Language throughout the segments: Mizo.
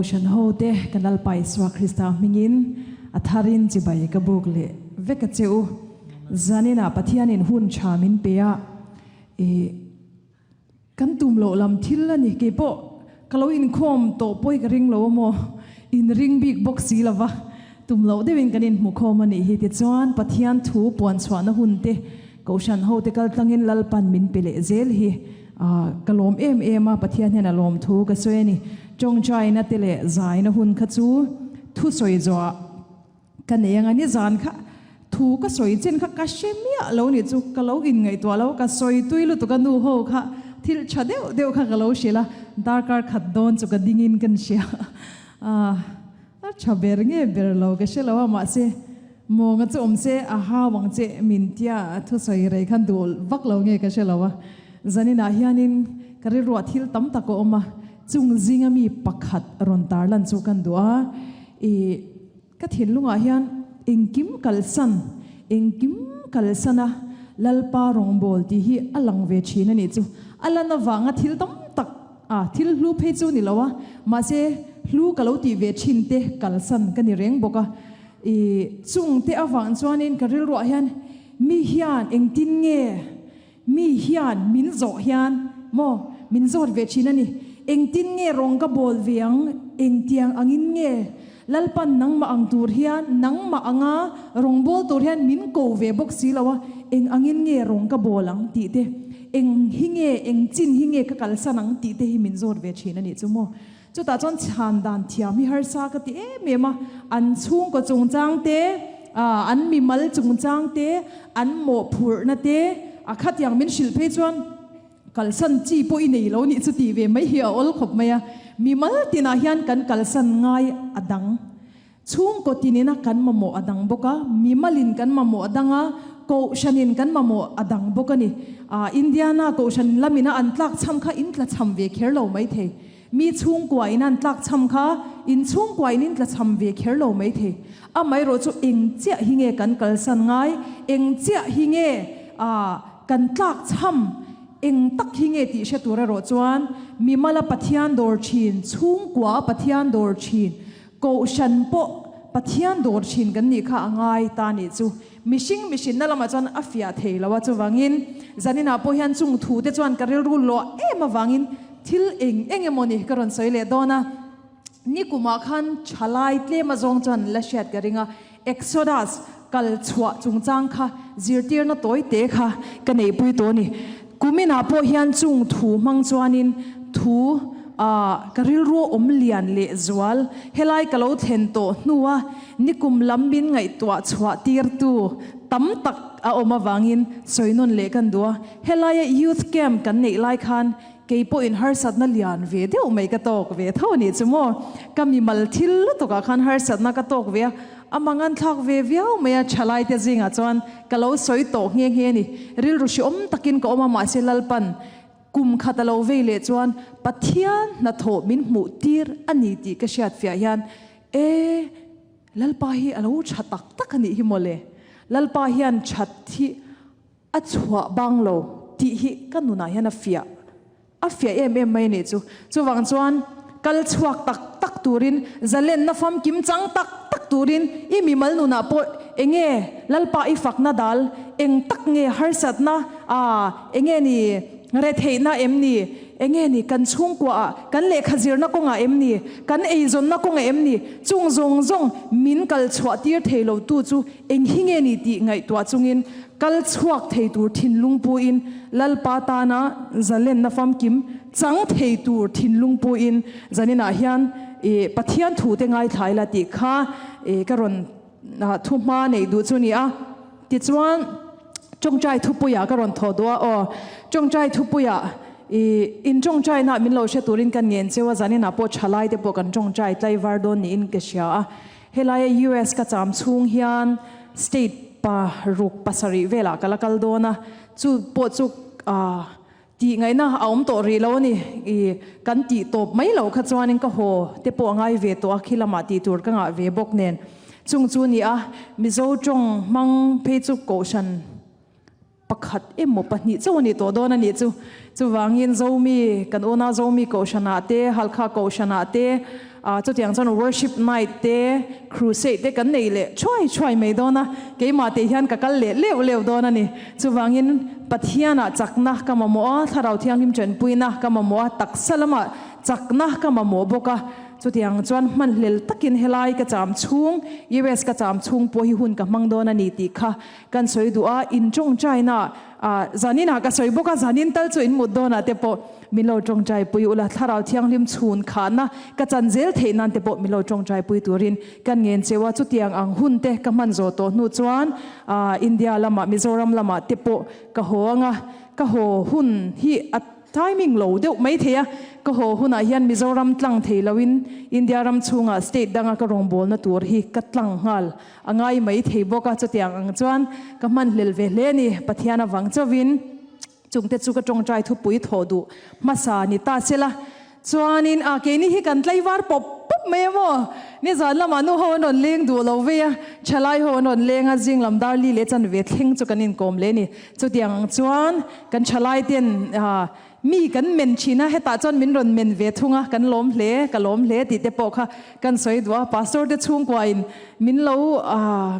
Kohhran hote ka Lalpa Isua Krista hmingin a tharin chibai ka buk leh vek a che u. Zaninah Pathianin hun tha min pe a, ih kan tum loh lam thil a ni. Keipawh ka lo inkhawm tawh pawi ka ring lo amaw, inring bik bawk si lo va, tum loh deuhin kan inhmukhawm a nih hi. Tichuan Pathian thu puan chhuahna hun te Kohhran hote kal tlangin Lalpan min pe leh zel hi ka lawm em em a, Pathian hian a lawm thu ka sawi a ni. Tawngtaina te leh zaina hun kha chu thu sawi zawhah ka nei ang a, nizan kha thu ka sawi chin kha ka hre miah lo nih chu, ka lo inngaihtuah lo, ka sawi tui lutuk a nu ho kha thil tha deuh deuh kha ka lo hrilh a, darkar khat dawn chu ka dingin ka hria a tha ber nge ber lo ka hre lo a, mahse Mawnga chu awm se a hau ang che min tia thusawi rei khan duh vak lo nge ka hre lo a, zaninah hianin ka rilruah thil tam tak a awm a, chung zinga mi pakhat rawn tarlan chu kan duh a, ih ka thinlungah hian engkim kalsan, engkim kalsan a Lalpa rawngbâwl tih hi a lang ve thin a nih chu, a lan avanga thil tam tak a, thil hlu phei chu ni lo a, mahse hlu ka lo tih ve thin te kalsan ka ni reng bawk a. I chungte avang chuanin ka rilruah hian mi hian engtin nge mi hian min zawh hian maw min zawt ve thin a ni. Engtin nge rawng ka bawl ve ang, engtiang angin nge Lalpan nangmah ang tur hian nangmah anga rawng bawl tur hian min ko ve bawk si lo a, eng angin nge rawng ka bawl ang tih te, eng hi nge eng chin hi nge ka kalsan ang tih te hi min zawt ve thin a nih chu maw. Chutah chuan chhan dan thiam hi harsa ka ti em em a, an chhungkaw chungchang te, an mimal chungchang te, an mawhphurhna te, a khatiang min hrilh phei chuan kalsan chi pawh i nei lo nih chu tih ve mai hi a awl khawp mai a. Mimal tinah hian kan kalsan ngai a dang. Chhungkaw tinina kan mamawh a dang bawk a, mimalin kan mamawh a dang a, kohhranin kan mamawh a dang bawk a ni. Indiana kohhran lamina an tlakchham kha in tlachham ve kher lo maithei. Mi chhungkuain an tlakchham kha in chhungkuain in tlachham ve kher lo maithei. Amaherawh chu eng chiah hi nge kan kalsan ngai, eng chiah hi nge kan tlakchham, eng tak hi nge tih hre tur erawh chuan mimala Pathian dawr thin, chhungkua Pathian dawr thin, Kohhran pawh Pathian dawr thin kan nih kha a ngai ta nih chu. Mihring mihrinna lamah chuan a fiah thei lo a, chuvangin zaninah pawh hian chung thu te chuan ka rilru luah em avangin thil eng eng emaw ni ka rawn sawi leh dawn a. Nikumah khan thalai tlem azawng chuan la hriat ka ring a, Exodus kal chhuah chungchang kha zirtirna tawi te kha ka neihpui tawh a ni. Kuminah pawh hian chung thu hmang chuanin thu ah ka rilru awm lian leh zual helai ka lo thlen tawh hnua nikum lam min ngaihtuah chhuah tirtu tam tak a awm avangin sawi nawn leh kan duh a. Helaia youth camp kan neih lai khan Kei pawhin harsatna lian ve deuh mai ka tawk ve tho a nih chu maw? Ka mimal thil lutukah khan harsatna ka tawk ve a, a manganthlak ve viau mai a, thalaite zingah chuan ka lo sawi tawh nghe nghe a ni. Rilru hriawm takin ka awm a, mahse Lalpan kum khat a lo vei leh chuan Pathian hnathawh min hmuh tir a ni tih ka hriat fiah hian e, Lalpa hi a lo tha tak tak a nih hi mawle. Lalpa hian that hi A chhuah bang lo tih hi ka nunah hian a fiah, a fiah em em mai a nih chu. Chuvang chuan kal chhuak tak tak turin, zalenna famkim chang tak tak turin i mimal nunah pawh enge Lalpa i fakna dal, eng tak nge harsatna, aa enge ni retheihna em ni, enge ni kan chhungkuaah, kan lehkha zirna kawngah em ni, kan eizawnna kawngah em ni, chung zawng zawng min kal chhuah tir thei lo tu chu Eng hi nge ni tih ngaihtuah chungin kal chhuak thei tur thinlung puin Lalpa tana zalenna famkim chang thei tur thinlung puin zaninah hian i Pathian thute ngaithla ila tih kha i ka rawn thu hma neih duh chu ni a. Tichuan tawngtai thupuiah ka rawn thawh duh a aw. Tawngtai thupuiah i in tawngtainaah min lo hre turin ka ngen cheu a, zaninah pawh thalaite pawh kan tawngtai tlaivar dawn niin ka hria a. Helaia US ka cham chhung hian state pa ruk pasarih velah ka la kal dawn a, chu pawh chu tih ngaihna a awm tawh rih lo a ni. I kan tih tawp mai loh kha chuanin ka haw te pawh a ngai ve tawh a, khi lamah tih tur ka ngah ve bawk nen. Chung chu ni a, Mizo tawng hmang phei chu Kohhran Pakhat emaw pahnih chauh a nih tawh dawn a nih chu. Chuvangin Zomi, kan unau Zomi Kohhranah te, Halkha Kohhranah te, Chutiang chuan worship night te, crusade te kan nei leh thuai thuai mai dawn a, keimah teh hian ka kal leh leuh leuh dawn a ni. Chuvangin Pathianah chakna ka mamawh a, Thlarau Thianghlim tanpuina ka mamawh a, taksa lamah chakna ka mamawh bawk a. Chutiang chuan hmanhlel takin helai ka cham chhung, US ka cham chhung pawh hi hun ka hmang dawn a ni tih kha kan sawi duh a, in tawngtaina ah zaninah ka sawi bawk a, zanin tal chu in mut dawnah te pawh min lo tawngtaipui ula, Thlarau Thianghlim chhun khahna ka chan zel theih nan te pawh min lo tawngtaipui turin kan ngen cheu a, chutiang ang hun te ka hman zawh tawh hnu chuan ah India lamah Mizoram lamah te pawh ka haw ang a, ka haw hun hi a Timing lo deuh mai thei a, ka haw hunah hian Mizoram tlang thei loin India ram chhungah state danga ka rawngbawlna tur hi ka tlang nghal a ngai mai thei bawk a, chutiang ang chuan ka hmanhlel ve hle a ni. Pathian avang chauhin chungte chu ka tawngtai thupui thawh duh hmasa ni ta sela. Chuanin a keini hi kan tlaivar pawp pawp mai a maw? Nizan lamah nu ho an rawn leng duh lo vei a, thalai ho an rawn leng a, zing lam dar li leh chanve thleng chu kan inkawm leh a ni. Chutiang ang chuan kan thalai ten mi kan men thin a, hetah chuan min rawn men ve thung a, kan lawm hle, ka lawm hle tih te pawh kha kan sawi duh a. Pastor te chhungkuain min lo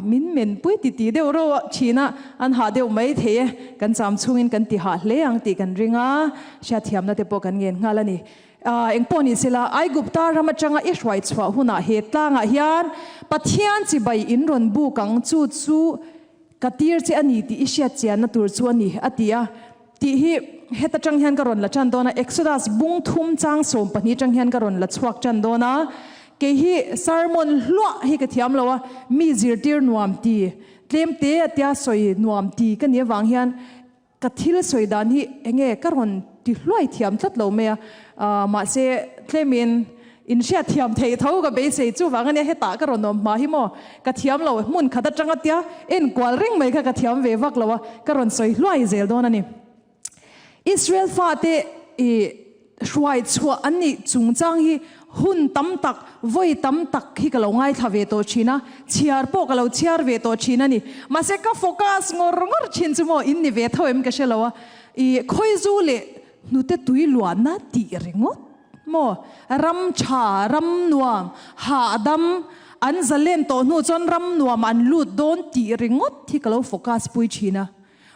min men pui ti ti deuh reuh thin a, an hah deuh mai thei e, kan cham chhungin kan ti hah hle ang tih kan ring a. Hriatthiamna te pawh kan ngen nghal a ni. Engpawh ni sela, Aigupta ram atanga i hruai chhuah hunah he tlangah hian Pathian chibai in rawn buk ang, chu chu ka tir che a ni tih i hriat chianna tur chu a ni, a ti a. Tih hi heta tang hian ka rawn la tan dawn a, Exodus bung thum chang 12 tang hian ka rawn la chhuak tan dawn a. Kei hi sermon hluah hi ka thiam lo a, mi zirtir nuam ti, tlem te a tia sawi nuam ti ka nih avang hian, Ka thil sawi dan hi enge ka rawn ti hluai thiam tlat lo mai a, mahse tlemin in hriat thiam theih tho ka beisei chuvang ania hetah ka rawn awm hma hi maw ka thiam lo hmun khat atanga tia enkual reng mai kha ka thiam ve vak lo a ka rawn sawi hluai zel dawn a ni. Israel fate i Hruai chhuah an nih chungchang hi hun tam tak, vawi tam tak hi ka lo ngaithla ve tawh thin a, chhiar pawh ka lo chhiar ve tawh thin a ni. Mahse ka focus ngawr ngawr thin chu maw in ni ve tho em ka hre lo a, i khawizu leh hnute tui luahna tih ringawt maw, ram tha, ram nuam, hahdam, an zalen tawh hnu chuan ram nuam an lut dawn tih ringawt hi ka lo focus pui thin a.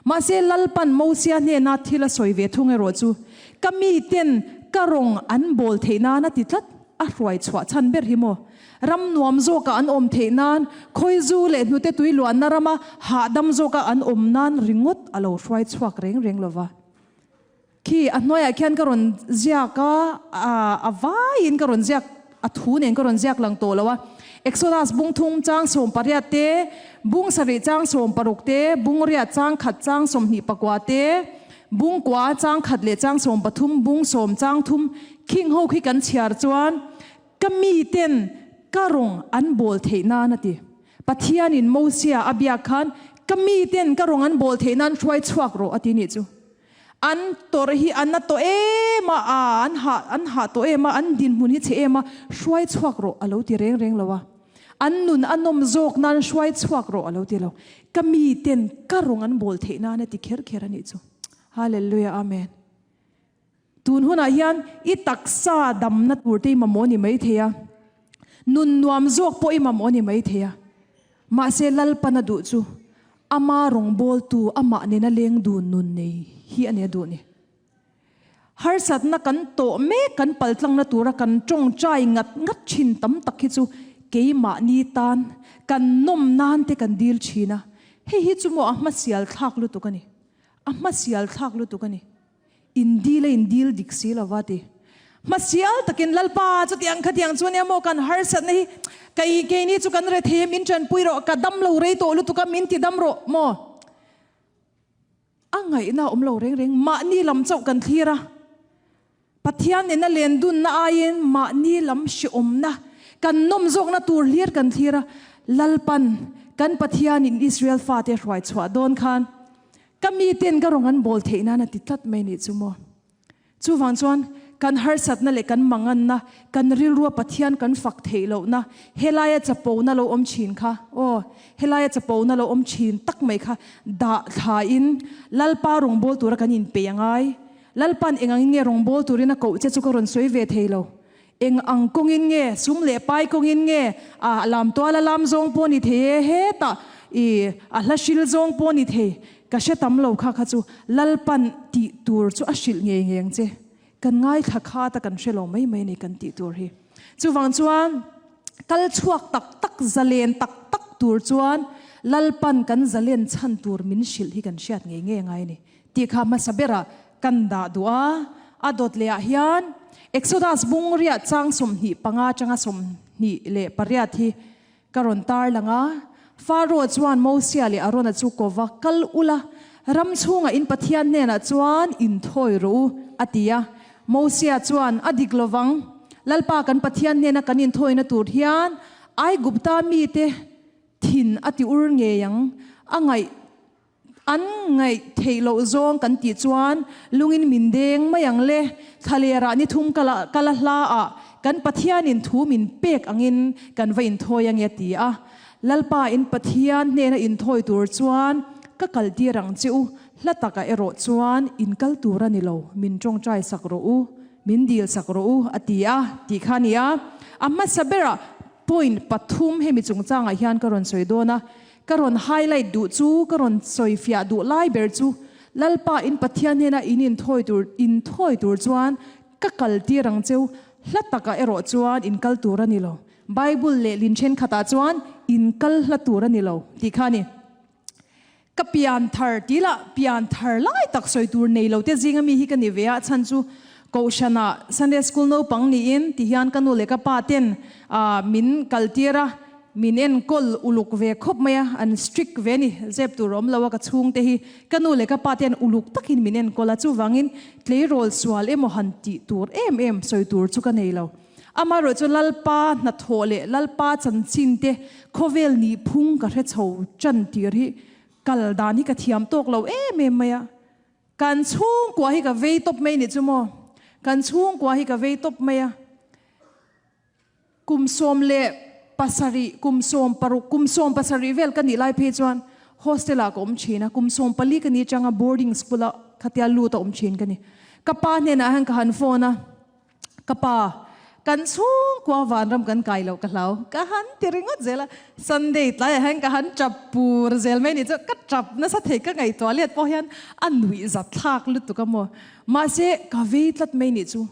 Mahse, Lalpan Mosia hnena thil a sawi ve thung erawh chu, Ka miten ka rawng an bawl theih nan a ti tlat, a hruai chhuah chhan ber hi maw? Ram nuam zawkah an awm theih nan, khawizu leh hnute tui luanna rama hahdam zawka an awm nan ringawt a lo hruai chhuak reng reng lo va. Khi a hnuaiah khian ka rawn ziak a, a vaiin ka rawn ziak, a thu nen ka rawn ziak lang tawh lo a. Exodus bung thum chang 18 te, bung sarih chang 16 te, bung riat chang khat chang 24 te, bung kua chang khat leh chang 13, bung sawm chang thum khing ho khi kan chhiar chuan ka miten ka rawng an bawl theih nan a ti. Pathianin Mosia a biak khan ka miten ka rawng an bawl theih nan hruai chhuak rawh a ti nih chu. An tawrh hi an na tawh em a, aa an hah an hah tawh em a, an dinhmun hi chhe em a, hruai chhuak rawh a lo ti reng reng lo a. An nun a nawm zawk nan hruai chhuak rawh a lo ti lo. Ka mi ten ka rawng an bawl theih nan a ti kher kher a nih chu. Hallelujah Amen. Tun hunah hian i taksa damna tur te i mamawh a ni maithei a, nun nuam zawk pawh i mamawh a ni maithei a, mahse Lalpana duh chu ama rawngbawltu amah nena leng dun nun nei hi a ni a duh ni. Harsatna kan tawh mek kan paltlangna tura kan tawngtai ngat ngat thin tam tak hi chu keimahni tan kan nawm nan te kan dil thin a, hei hi chu maw a hmasial thlak lutuk a ni, a hmasial thlak lutuk a ni. In dil a in dil dik si lo va ti. Hmasial takin Lalpa chutiang khatiang chu ania maw kan harsatna hi kei keini chu kan rethei a min tanpui rawh ka dam lo rei tawh lutuk a min ti dam rawh maw. A ngaihna a awm lo reng reng mahni lam chauh kan thlir a Pathian nena len dunna aiin mahni lam hreawmna kan nawm zawkna tur hlir kan thlir a Lalpan kan Pathianin Israel fate hruai chhuah dawn khan Ka miten ka rawng an bawl theih nan a ti tlat mai nih chu maw. Chuvang chuan kan harsatna leh kan manganna, kan rilrua Pathian kan fak theih lohna, helaia chapona lo awm thin kha, aw, helaia chapona lo awm thin tak mai kha dah thlain Lalpa rawngbâwl tura kan inpeih a ngai. Lalpa'n eng angin nge rawngbâwl turin a koh che chu ka rawn sawi ve thei lo. Eng ang kawngin nge, sum leh pai kawngin nge, a lam tuala lam zawng pawh ni thei e, hetah i a hla hril zawng pawh ni thei, ka hre tam lo kha kha chu Lalpan tih tur chu a hrilh ngei ngei ang che. Kan ngaithla khat a kan hre lo mai mai a ni kan tih tur hi. Chuvang chuan kal chhuak tak tak, zalen tak tak tur chuan Lalpan kan zalen chhan tur min hrilh hi kan hriat ngei ngei angai a ni. Tih kha hmasa berah kan dah duh a, a dawt lehah hian Exodus bung riah chang 25 atanga 28 hi ka rawn tar lang a. Pharaoh chuan Mosia leh Arona chu kova kal ula, ram chhungah in Pathian hnenah chuan inthawi rawh u, a ti a. Mosia chuan, A dik lovang, Lalpa kan Pathian hnena kan inthawina tur hian Aigupta mite thin a ti ur ngei ang, a ngaih An ngaih theih loh zawng kan tih chuan lungin min deng mai ang le. Thlalerah ni thum kala kala hla ah kan Pathianin thu min pek angin kan va inthawi ange a ti a. Lalpa in Pathian hnena inthawi tur chuan ka kal tir ang che u, hla takah erawh chuan in kal tur a ni lo, min tawngtai sak rawh u, min dil sak rawh u a ti a tih kha a ni a. A hmasa berah point pathum hemi chungchangah hian ka rawn sawi dawn a. Ka rawn highlight duh chu, ka rawn sawifiah duh lai ber chu, Lalpa in Pathian hnena in inthawi tur, inthawi tur chuan ka kal tir ang cheu, hla takah erawh chuan in kal tur a ni lo. Bible lehlin thenkhatah chuan in kal hla tur a ni lo tih kha a ni. Ka pian thar tih lah pian thar lai tak sawi tur nei lo te zinga mi hi ka ni ve a, chhan chu Kohhranah Sunday School naupang niin ti hian ka nu leh ka pa ten min kal tir a, min enkawl uluk ve khawp mai a, an strict ve a ni, zep tur awm lo a ka chhungte hi ka nu leh ka pa te an uluk takin min enkawl a, chuvangin tleirawl sual emaw han tih tur em em sawi tur chu ka nei lo. Amaherawh chu Lalpa hnathawh leh Lalpa chanchin te khawvel nihphung ka hre chho tan tir hi kal dan hi ka thiam tawk lo em em mai a. Kan chhungkua hi ka vei tawp mai nih chu maw? Kan chhungkua hi ka vei tawp mai a. Kum 17, kum 16, kum 17 vel ka nih lai phei chuan hostel ah ka awm thin a. Kum 14 ka nih atanga boarding school ah khatia lut a awm thin ka ni. Ka pa hnenah hian ka han phone a. Ka pa, kan chhungkua vanram kan kai loh ka hlau. Ka han ti ringawt zel a, Sunday tlaiah hian ka han tap pur zel mai ni chu ka tap nasa thei ka ngaihtuah let pawh hian a nuih zat thlak lutuk a maw. Mahse, ka vei tlat mai ni chu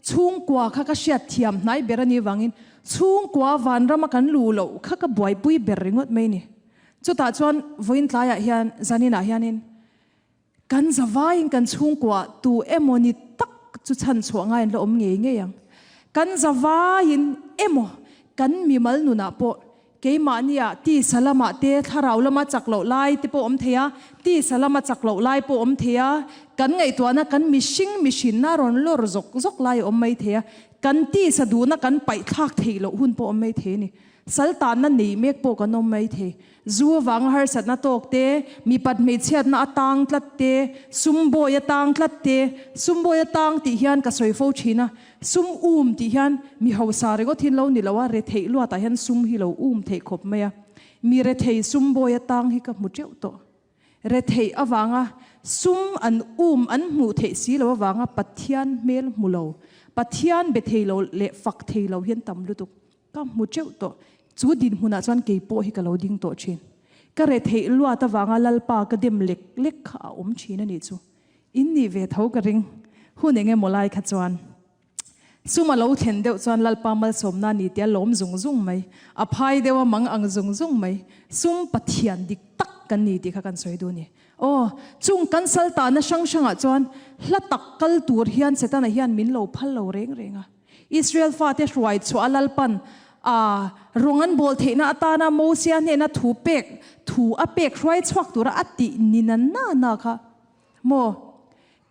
chhungkua kha ka hriat thiam hnai ber a nih vangin chhungkua vanrama kan luh loh kha ka buaipui ber ringawt mai ni. Chutah chuan vawiin tlaiah hian zaninah hianin Kan zavaiin kan chhungkuah tu emaw ni tak chu chhan chhuah ngai an la awm ngei ngei ang. Kan zavaiin emaw kan mimal nunah pawh keimahnia tisa lamah te thlarau lama chak loh lai te pawh awm thei a, tisa lama chak loh lai pawh awm thei a, kan ngaihtuahna kan mihring mihrinna rawn lawr zawk zawk lai a awm mai thei a, kan tisa duhna kan paihthlak theih loh hun pawh awm mai thei a ni. Sal tanna nei mek pawh kan awm mai thei. Zu avanga harsatna tawk te, mipat hmeichhiatna a tang tlat te, sum bawi a tang tlat te, sum bawi a tang tih hian ka sawi fo thin a, sum um tih hian mi hausa ringawt hi lo ni lo a, retheih luatah hian sum hi lo um theih khawp mai a, mi rethei sum bawi a tang hi ka hmu teuh tawh. Retheih avanga sum an um an hmuh theih si lo avanga Pathian hmel hmu lo, Pathian be thei lo leh fak thei lo hian tam lutuk. Ka hmu teuh tawh. Chu dinhmunah chuan kei pawh hi ka lo ding tawh thin. Ka retheih luat avanga Lalpa ka dem lek lek kha a awm thin a nih chu. In nih ve tho ka ring. Hun eng emaw lai kha chuan sum a lo thlen deuh chuan Lalpa malsawmna ni tia lawm zung zung mai. A phai deuh a mang ang zung zung mai. Sum Pathian dik tak kan ni tih kha kan sawi duh a ni. Aw, chung kan sal tahna hrang hrangah chuan hla tak kal tur hian Setana hian min lo phal lo reng reng a. Israel fate hruai chhuah a Lalpan a rawng an bawl theihna atana Mosia hnena thu pek, thu a pek hruai chhuak tura a tih ni na na na kha maw?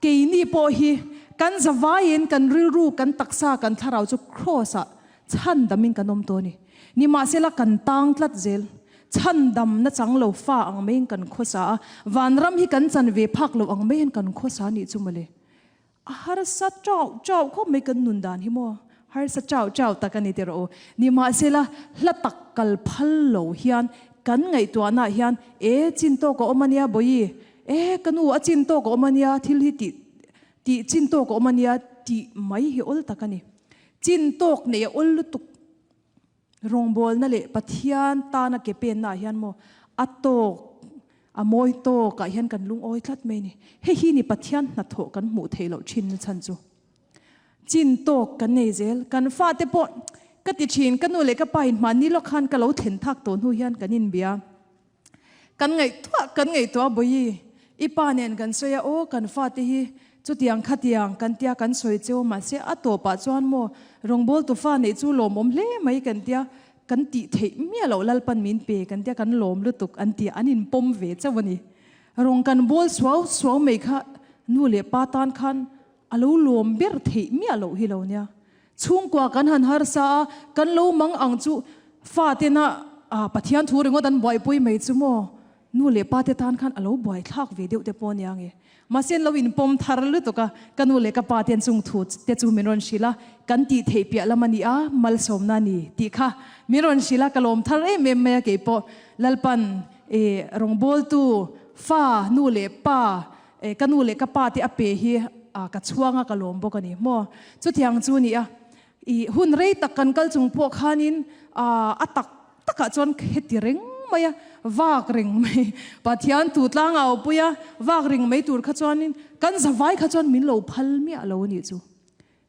Keini pawh hi kan zavaiin kan rilru, kan taksa, kan thlarau chu Kraws-ah chhandamin kan awm tawh a ni. Nimahsela kan tang tlat zel. Chhandam nachang lo fa ang maiin kan khawsa a, vanram hi kan chan ve phak lo ang maiin kan khawsa a nih chu mawle. A harsa chau chau khawp mai kan nun dan hi maw? Harsa chau chau tak a ni tih rawh u. Nimahsela, hla tak kal phal lo hian kan ngaihtuahnaah hian e chin tawk a awm a nia bawihi, e ka nu a chin tawk a awm a nia, thil hi tih tih chin tawk a awm a nia tih mai hi awl tak a ni. Chin tawk nei a awl lutuk. Rawngbawlna leh Pathian tana ke penna ah hian maw a tawk, a mawi tawk ah hian kan lungawi tlat mai ni. Hei hi ni Pathian hnathawh kan hmuh theih loh thin na chhan chu. Chin tawk kan nei zel. Kan fate pawh ka ti thin, ka nu leh ka pa in hmanni lawk khan ka lo thlen thak tawh hnu hian kan inbia. Kan ngaihtuah kan ngaihtuah Bawihi, i pa nen kan sawi a, aw kan fate hi chutiang khatiang kan tia kan sawi cheu mahse a tawpah chuan maw rawngbawltu fa neih chu lawmawm hle mai kan tia kan tih theih miah loh Lalpan min pe kan tia kan lawm lutuk an ti an inpawm ve chauh a ni. Rawng kan bawl suau suau mai kha nu leh pa tan khan a lo lawm ber theih miah loh hi lo nia. Chhungkua kan han harsa a, kan lo mang ang chu fatena Pathian thu ringawt an buaipui mai chu maw? Nu leh pa te tan khan a lo buaithlak ve deuh te pawh nia nge. Mahse an lo inpawm thar lutuk a, ka nu leh ka pa ten chung thu te chu min rawn hrilh a, kan tih theih piah lam a ni a, malsawmna a ni tih kha min rawn hrilh a, ka lawm thar em em mai a keipawh Lalpan rawngbawltu fa nu leh pa Ka nu leh ka pa te a pe hi ka chhuang a, ka lawm bawk a ni maw? Chutiang chu ni a, i hun rei tak kan kal chung pawh khanin a tak takah chuan heti reng mai a, vak reng mai, Pathian tu tlang a awpui a, vak reng mai tur kha chuanin kan zavai kha chuan min lo phal miah lo a nih chu.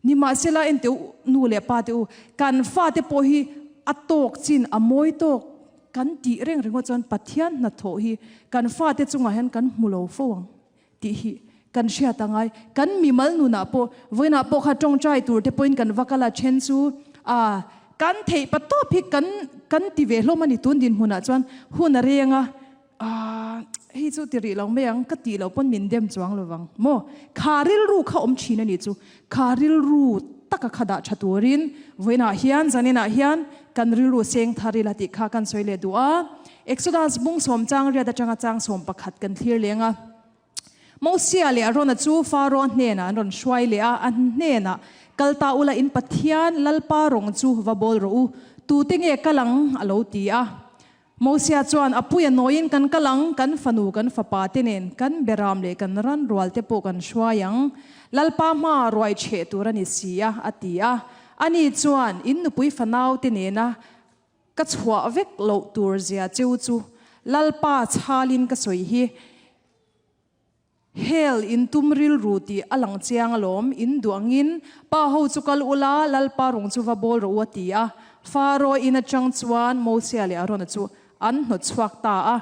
Nimahsela en teh u, nu leh pa teh u, kan fate pawh hi a tawk chin, a mawi tawk kan tih reng ringawt chuan Pathian hnathawh hi kan fate chungah hian kan hmu lo fo ang tih hi kan hriat a ngai. Kan mimal nunah pawh, vawiinah pawh kha tawngtai tur te pawhin kan va kal a, then chu a kan theih pa tawp hi kan kan ti ve hlawm a ni tun dinhmunah chuan hun a reng a, Aah, hei chu ti rih lo mai ang, ka tih loh pawn min dem chuang lo vang maw? Kha rilru kha awm thin a nih chu, kha rilru taka kha dah tha turin vawiinah hian, zaninah hian kan rilru seng thar ila tih kha kan sawi leh duh a. Exodus bung sawm chang riat atanga chang 11 kan thlir leng a. Mosia leh Arona chu Pharaoh hnenah an rawn hruai leh a, a hnenah, Kal ta ula in Pathian Lalpa rawng chu va bawl rawh u, tute nge kal ang? a lo ti a. Mosia chuan, A puia nawiin kan kal ang, kan fanu, kan fapa te nen, kan beram leh kan ran rual te pawh kan hruai ang. Lalpa hmaa ruai chheh tur a ni si a, a ti a. Ani chuan, In nupui fanau te nena ka chhuah vek loh tur zia cheu chu Lalpa chhalin ka sawi hi. Hel in tum rilru tih a lang chiang alawm, in duh angin pa ho chu kal ula, Lalpa rung chu va bawl rawh u a ti a. Pharaoh in atang chuan Mosia leh Arona chu an hnawt chhuak ta a.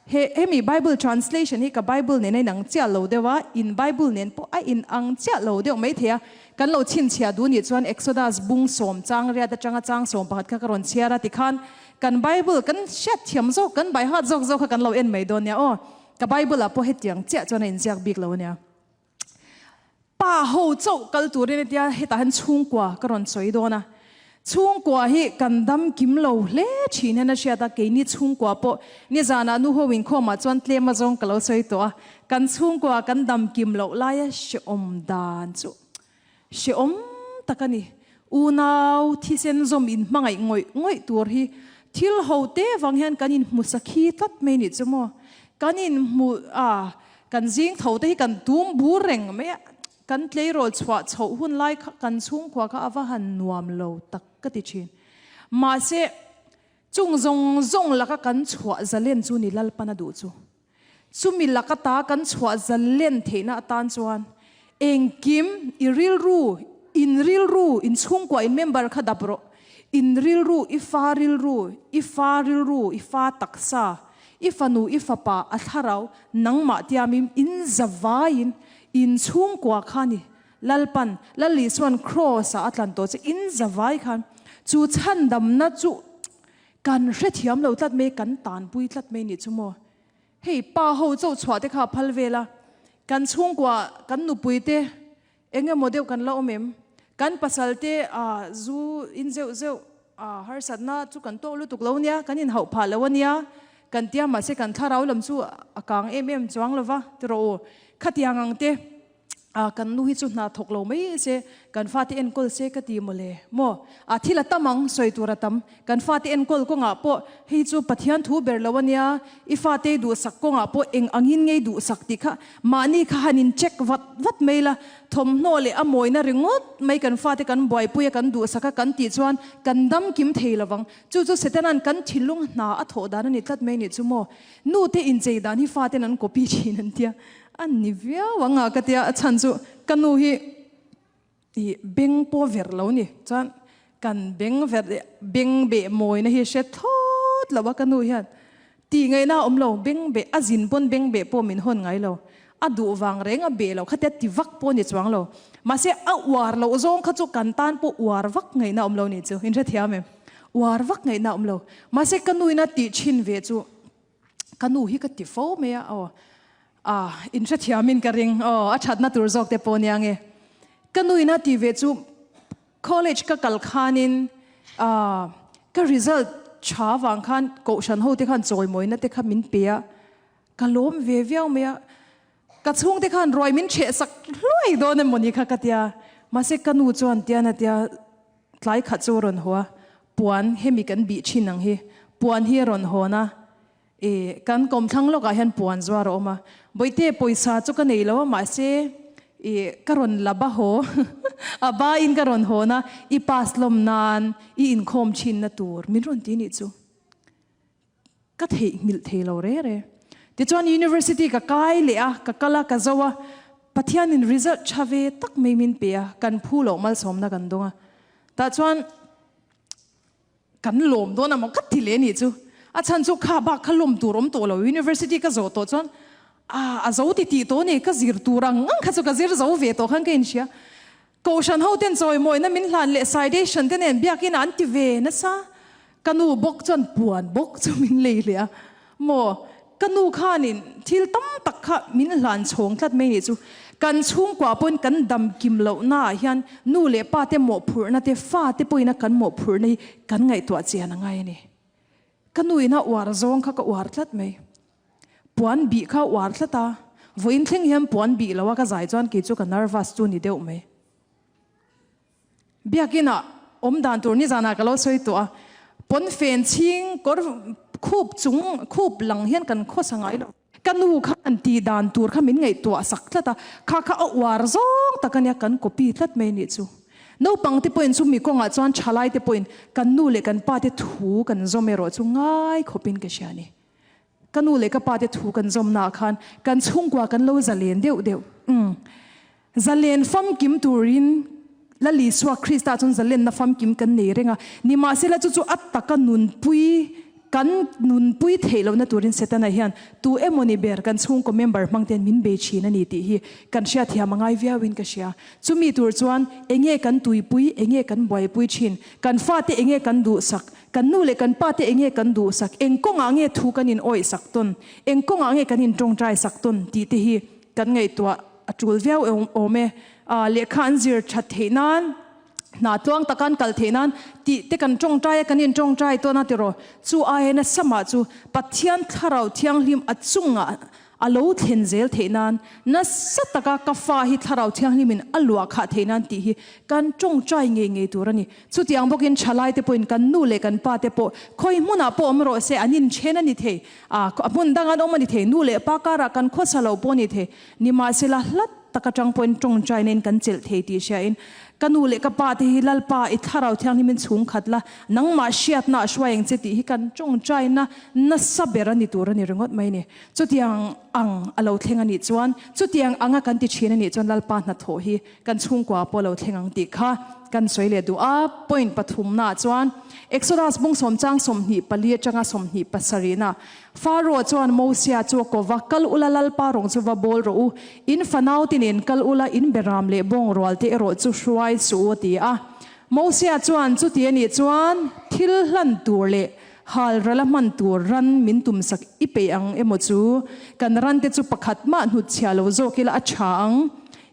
He hemi Bible translation hi ka Bible nen a inang chiah lo deuh a, in Bible nen pawh a inang chiah lo deuh maithei a. Kan lo chhinchhiah duh nih chuan Exodus bung sawm chang riat atanga chang 11 kha ka rawn chhiar a tikhan kan Bible kan hriatthiam zawk, kan baihat zawk zawk kha kan lo en mai dawn nia aw. Ka Bible ah pawh hetiang chiah chuan a inziak bik lo ania. Pa ho chauh kal turin a tia hetah hian chhungkua ka rawn sawi dawn a. Chhungkua hi kan dam kim lo hle thin hian a hriat a, keini chhungkua pawh nizanah nu ho inkhawmah chuan tlem azawng ka lo sawi tawh a, kan chhungkua kan dam kim loh laia hrehawm dan chu Hrehawm tak a ni. Unau thisen zawm in hmangaih ngawih ngawih tur hi thil ho te vang hian kan inhmu sakhi tlat mai nih chu maw. Kan inhmu a, kan zing tho te hi kan tum bur reng mai a, kan tleirawl chhuah chhoh hun lai kha kan chhungkhua kha a va han nuam lo tak ka ti thin. Mahse, chung zawng zawng laka kan chhuah zalen chu ni Lalpan a duh chu. Chumi laka ta kan chhuah zalen theihna atan chuan engkim i rilru, in rilru, in chhungkua, in member kha dap rawh. In rilru, i fa rilru, i fa rilru, i fa taksa, i fanu, i fapa, a thlarau, nangmah tiamin in zavaiin in chhungkua kha ni. Lalpan, Lal Isuan Kraws-ah a tlan tawh che, in zavai khan chu chhandamna chu Kan hrethiam lo tlat mai, kan tanpui tlat mai nih chu maw. Hei pa ho cho chhuah te kha a phal vel a, kan chhungkua, kan nupui te eng emaw deuh kan la awm em? Kan pasal te ah zu in zeuh zeuh ah harsatna chu kan tawk lutuk lo nia, kan inhauh phah lo a nia, kan tia mahse kan thlarau lam chu a kang em em chuang lo va, ti rawh u. Khatiang ang te. A kan nu hi chu hna thawk lo mai se, kan fate enkawl se ka ti mawle maw? A thil a tam ang, sawi tur a tam. Kan fate enkawl kawngah pawh hei chu Pathian thu ber lo a nia, i fate i duhsak kawngah pawh eng angin ngei duhsak tih kha mahni kha han in check vat vat mai la, thawmhnaw leh a mawina ringawt mai kan fate kan buaipui a kan duhsak a kan tih chuan kan dam kim thei lo vang. Chu chu Setana'n kan thinlung hna a thawh dan a ni tlat mai nih chu maw? Nute inchei dan hi faten an copy thin an tia. A ni viau ang a ka tia, a chhan chu ka nu hi ih beng pawh ver lo ni, chuan kan beng ver beng beh mawina hi hre thlawt lo a ka nu hian tih ngaihna a awm lo, beng beh a zin pawn beng beh pawh min hawn ngai lo, a duh vang reng a beh lo khatia ti vak pawh ni chuang lo, mahse a uar loh zawng kha chu kan tan pawh uar vak ngaihna a awm lo ni chu, inhrethiam em? Uar vak ngaihna a awm lo, mahse ka nu ina tih thin ve chu. Ka nu hi ka ti fo mai a, aw ah in hrethiamin ka ring, aw a thatna tur zawk te pawh nia nge. Ka nu ina ti ve chu college ka kal khanin ah ka result tha vang khan kohhran ho te khan chawimawina te kha min pe a, ka lawm ve viau mai a. Ka chhungte khan ruai min chheh sak hluai dawn emaw ni kha ka tia, mahse ka nu chuan tian a tia tlai khat chu a rawn haw a, puan hemi kan bih thin ang hi, puan hi a rawn hawn a, ih kan kawmthlang lawkah hian puan zuar a awm a, Bawihte pawisa chu ka nei lo a mahse ih ka rawn la ba haw a ba in ka rawn hawn a, i pass lawm nan i inkhawm thinna tur min rawn ti nih chu. Ka theihnghilh thei lo re re. Tichuan University ka kai leh a, ka kal a, ka zo a, Pathianin result tha ve tak mai min pe a, kan phu loh malsawmna kan dawng a. Tah chuan kan lawm dawn a maw ka ti leh nih chu. A chhan chu kha bak kha lawm tur awm tawh lo, University ka zawh tawh chuan ah a zo ti tih tawh a ni, ka zir tur ang ang kha chu ka zir zo ve tawh khan ka inhria. Kohhran hoten chawimawina min hlan leh citation te nen biakin an ti ve nasa. Ka nu bawk chuan puan bawk chu min lei leh a. Maw, ka nu khanin thil tam tak kha min hlan chhawng tlat mai nih chu. Kan chhungkua pawhin kan dam kim lohnaah hian nu leh pa te mawhphurhna te, fa te pawhin a kan mawhphurhna hi kan ngaihtuah chian a ngai a ni. Ka nu in a uar zawng kha ka uar tlat mai. Puan bih kha uar tlat a, vawiin thleng hian puan bih lo a ka zai chuan kei chu ka nervous chu ni deuh mai. Biakin ah awm dan tur nizanah ka lo sawi tawh a, pawn fen chhing kawr khup chung khup lang hian kan khawsa ngai lo. Ka nu khan tih dan tur kha min ngaihtuah sak tlat a, kha kha a uar zawng tak ania kan copy tlat mai nih chu. Naupang te pawhin chu mi kawngah chuan thalai te pawhin kan nu leh kan pa te thu kan zawm erawh chu ngai khawpin ka hria a ni. Ka nu leh ka pa te thu kan zawmnaah khan kan chhungkua kan lo zalen deuh deuh. Umm. Zalen famkim turin Lal Isua Krista chuan zalenna famkim kan nei reng a, nimahsela chu chu a taka nunpui kan nunpui theih lohna turin Setana hian tu emawni ber kan chhungkaw member hmang ten min bei thin a ni tih hi kan hriatthiam a ngai viauin ka hria. Chumi tur chuan enge kan tuipui, enge kan buaipui thin, kan fate enge kan duhsak, Kan nu leh kan pa te enge kan duhsak, eng kawngah nge thu kan in awih sak tawn, eng kawngah nge kan in tawngtai sak tawn tih te hi kan ngaihtuah a tul viau awm e. Lehkha an zir that theih nan, hna tluang taka an kal theih nan tih te kan tawngtai a, kan in tawngtai tawn a tiraw? Chu aia nasa mah chu Pathian Thlarau Thianghlim a chungah A lo thlen zel theih nan, nasa taka ka fa hi Thlarau Thianghlimin a luah khah theih nan tih hi kan tawngtai ngei ngei tur a ni. Chutiang bawkin thalaite pawhin kan nu leh kan pa te pawh khawi hmunah pawh awm rawh se, an inthen a ni thei, a hmun dang an awm a ni thei, nu leh pa karah kan khawsa lo pawh a ni thei. Nimahsela hlat tak atang pawhin tawngtaina in kan chelh thei tih hriain ka nu leh ka pa te hi Lalpa i Thlarau Thianghlimin chhung khat la, nangmah hriatna a hruai ang che tih hi kan tawngtaina nasa ber a ni tur a ni ringawt mai ni. Chutiang ang a lo thleng a nih chuan, chutiang anga kan ti thin a nih chuan Lalpa hnathawh hi kan chhungkua pawh a lo thleng ang tih kha kan sawi leh duh a. Point pathumnaah chuan Exodus bung sawmchang 24 atanga 27 na Pharaoh chuan Mosia chu a ko va, Kal ula Lalpa rawng chu va bawl rawh u, in fanau te nen kal ula, in beram leh bawng rual te erawh chu hruai suh u a ti a. Mosia chuan chuti a nih chuan thil hlan tur leh Hal rala hman tur ran min tumsak i peih ang emaw chu? Kan rante chu pakhat mah hnutchhiah lo zawk ila a tha ang.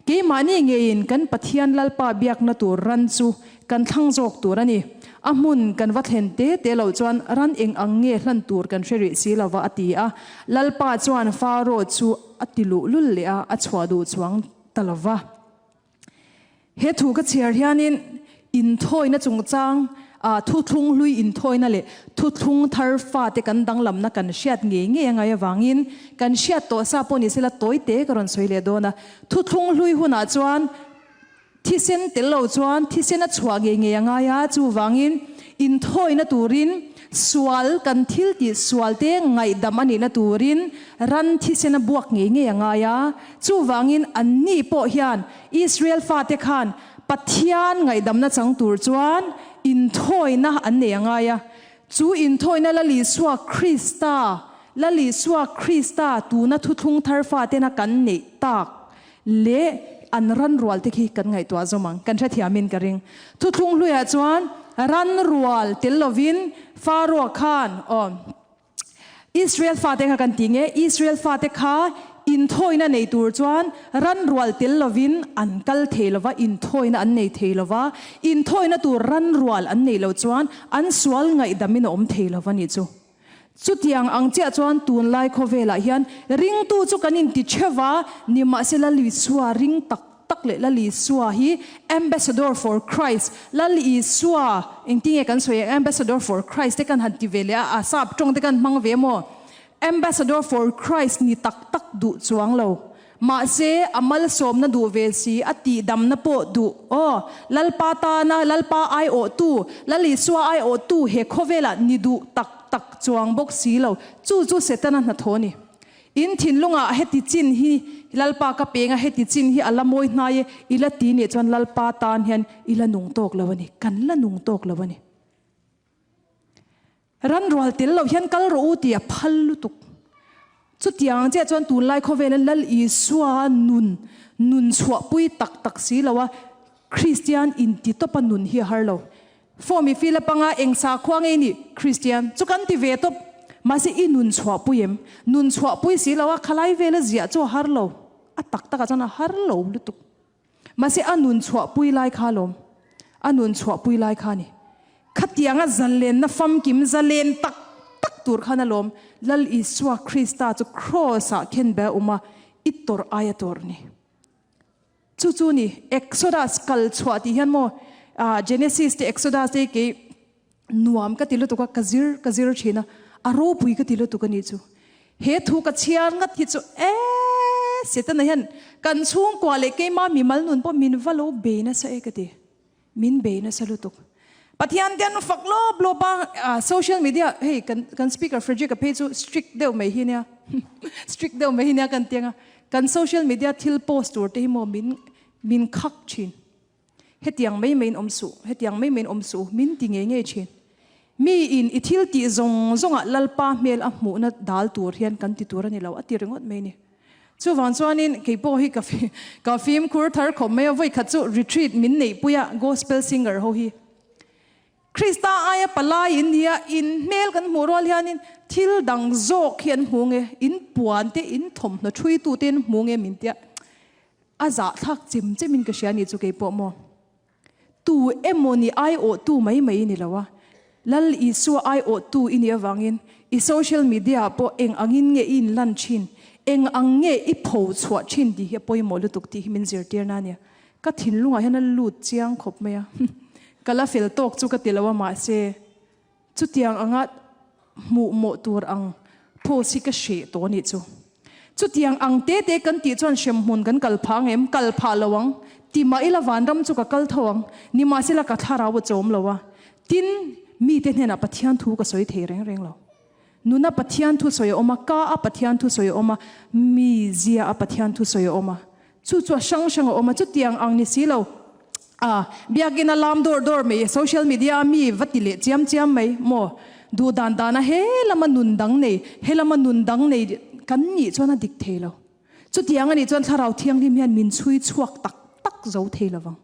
Keimahni ngeiin kan Pathian Lalpa biakna tur ran chu kan thlang zawk tur a ni. A hmun kan va thlen te te loh chuan ran eng ang nge hlan tur kan hre rih si lova a ti a. Lalpa chuan Faro chu a ti luhlul leh a, a chhuah duh chuang. ta lo va. He thu ka chhiar hianin inthawina chungchang ah thuthlung hlui inthawina leh thuthlung thar fate kan danglamna kan hriat ngei ngei a ngai avangin kan hriat tawh sa pawh ni sela tawi te ka rawn sawi leh dawn a. Thuthlung hlui hunah chuan Thisen tel lo chuan thisen a chhuah ngei ngei a ngai a, chuvangin inthawina turin sual kan thil tih sual te ngaihdam a nihna turin ran thisen a buak ngei ngei a ngai a, chuvangin anni pawh hian Israel fate khan Pathian ngaihdamna chang tur chuan inthawina an nei a ngai a, chu inthawina Lal Isua Krista, Lal Isua Krista tuna thuthlung thar fatena kan neih tak leh an ran rual te khi kan ngaihtuah zawm ang, kan hrethiamin ka ring. Thuthlung hluiah chuan ran rual tel lovin Pharaoh khan aw Israel fate kha kan ti nge, Israel fate kha inthawina nei tur chuan ran rual tel lovin an kal thei lova, inthawina an nei thei lova, inthawina tur ran rual an neih loh chuan an sual ngaihdamin a awm thei lova nih chu. Chutiang ang chiah chuan tunlai khawvelah hian ringtu chu kan inti theuh va, nimahse Lal Isua ring tak tak leh Lal Isua hi Ambassador for Christ, Lal Isua engtinge kan sawi ang Ambassador for Christ te kan han ti ve leh a, a sap tawng te kan hmang ve maw? Ambassador for Christ ni tak tak duh chuang lo. Mahse, a malsawmna duh ve si, a tihdamna pawh duh. Aw, Lalpa tana Lalpa aiawhtu, Lal Isua aiawhtu he khawvelah ni duh tak tak chuang bawk si lo. Chu chu Setana hnathawh a ni. In thinlungah heti chin hi Lalpa ka peng a, heti chin hi a la mawi hnai e, i la ti nih chuan Lalpa tan hian i la nung tawk lo a ni. Kan la nung tawk lo a ni. Ran rual tel loh hian kal rawh u tih a phal lutuk. Chutiang ang chiah chuan tunlai khawvela Lal Isua nun nun chhuahpui tak tak si lo a, Kristian inti tawpa nun hi a har lo. Form i fill up anga eng sakhua nge i nih? Kristian chu kan ti ve tawp. Mahse i nun chhuahpui em? Nun chhuahpui si lo a, khalai vela ziah chu a har lo. A tak takah chuan a har lo lutuk. Mahse a nun chhuahpui lai kha alawm, a nun chhuahpui lai kha a ni. Khatianga zalenna famkim zalen tak tak tur khan alawm Lal Isua Krista chu Kraws-ah khen be a awm a, i tawrh aia tawrh ni. Chu chu ni, Exodus kal chhuah tih hian maw, Genesis te Exodus te kei Nuam ka ti lutuk a, ka zir ka zir thin a, a ropui ka ti lutuk a nih chu. He thu ka chhiar ngat hi chu ee Setana hian kan chhungkua leh keima mimal nun pawh min va lo bei nasa e ka ti. Min bei nasa lutuk. Pathian te an fak lawp lawp a, social media hei kan kan speaker Frederick-a phei chu strict deuh mai hi nia strict deuh mai hi nia kan ti ang a, kan social media thil post tur te hi maw min min khak thin. Hetiang mai maiin awm suh, hetiang mai maiin awm suh, min ti ngei ngei thin. Mi in i thil tih zawng zawngah Lalpa hmel a hmuhna dal tur hian kan ti tur a ni lo, a ti ringawt mai ni. Chuvang chuanin kei pawh hi ka ka fimkhur thar khawp mai a, vawikhat chu retreat min neihpui a gospel singer ho hi. Krista aia palai in nia, in hmel kan hmuh rual hianin thil dang zawk hi an hmu nge, in puan te, in thawmhnaw thuitu te an hmu nge min tia. A zahthlak chem chemin ka hria ni chu kei pawh maw? Tu emaw ni aiawhtu mai mai i ni lo a, Lal Isua aiawhtu i nih avangin i social media ah pawh eng angin nge i inlan thin, eng ang nge i pho chhuah thin tih hi a pawimawh lutuk tih hi min zirtir na ania. Ka thinlungah hian a lut chiang khawp mai a, ka la fel tawk chu ka ti lo a mahse Chutiang anga hmuh mawh tur ang post hi ka hreh tawh anih chu. Chutiang ang te te kan tih chuan hremhmun kan kal phah ang em? Kal phah lo ang. Ti mah ila vanram chu ka kal tho ang. Nimahsela ka thlarau a chawm lo a. Tin, mite hnenah Pathian thu ka sawi thei reng reng lo. Nuna Pathian thu sawi a awm a, ka a Pathian thu sawi a awm a, mi zia a Pathian thu sawi a awm a. Chu chu a hrang hrang a awm a, chutiang ang ni si lo. A, biakinn a lam dawr dawr mai, social media a mi va ti leh chiam chiam mai maw? Duh dan dana he lama nun dang nei, he lama nun dang nei kan nih chuan a dik thei lo. Chutiang a nih chuan Thlarau Thianghlim hian min chhui chhuak tak tak zo thei lo vang.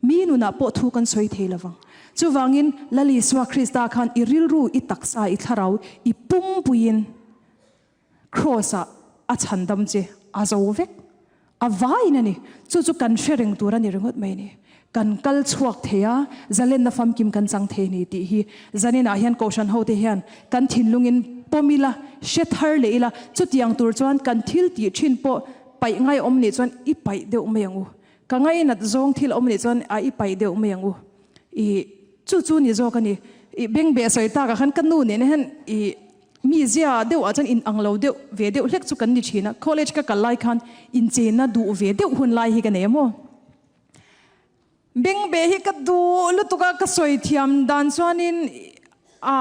Mi nunah pawh thu kan sawi thei lo vang. Chuvangin Lal Isua Krista khan i rilru, i taksa, i thlarau, i pumpuiin, Kraws-ah a chhandam che a zo vek, a vaiin a ni. Chu chu kan hre reng tur a ni ringawt mai a ni. Kan kal chhuak thei a, zalenna famkim kan chang thei a ni tih hi zaninah hian Kohhran hote hian kan thinlungin pawm ila, hre thar leh ila, chutiang tur chuan kan thil tih thin pawh. paih ngai awm nih chuan i paih deuh mai ang u. Ka ngainat zawng thil awm nih chuan a i paih deuh mai ang u. I chu chu ni zawk a ni. I bengbeh sawi takah khan ka nu nena hian i mi zia deuh ah chuan in ang lo deuh ve deuh hlek chu kan ni thin a. College ka kal lai khan incheina duh ve deuh hun lai hi ka nei a maw. Bengbeh hi ka duh lutuk a, ka sawi thiam dan chuanin a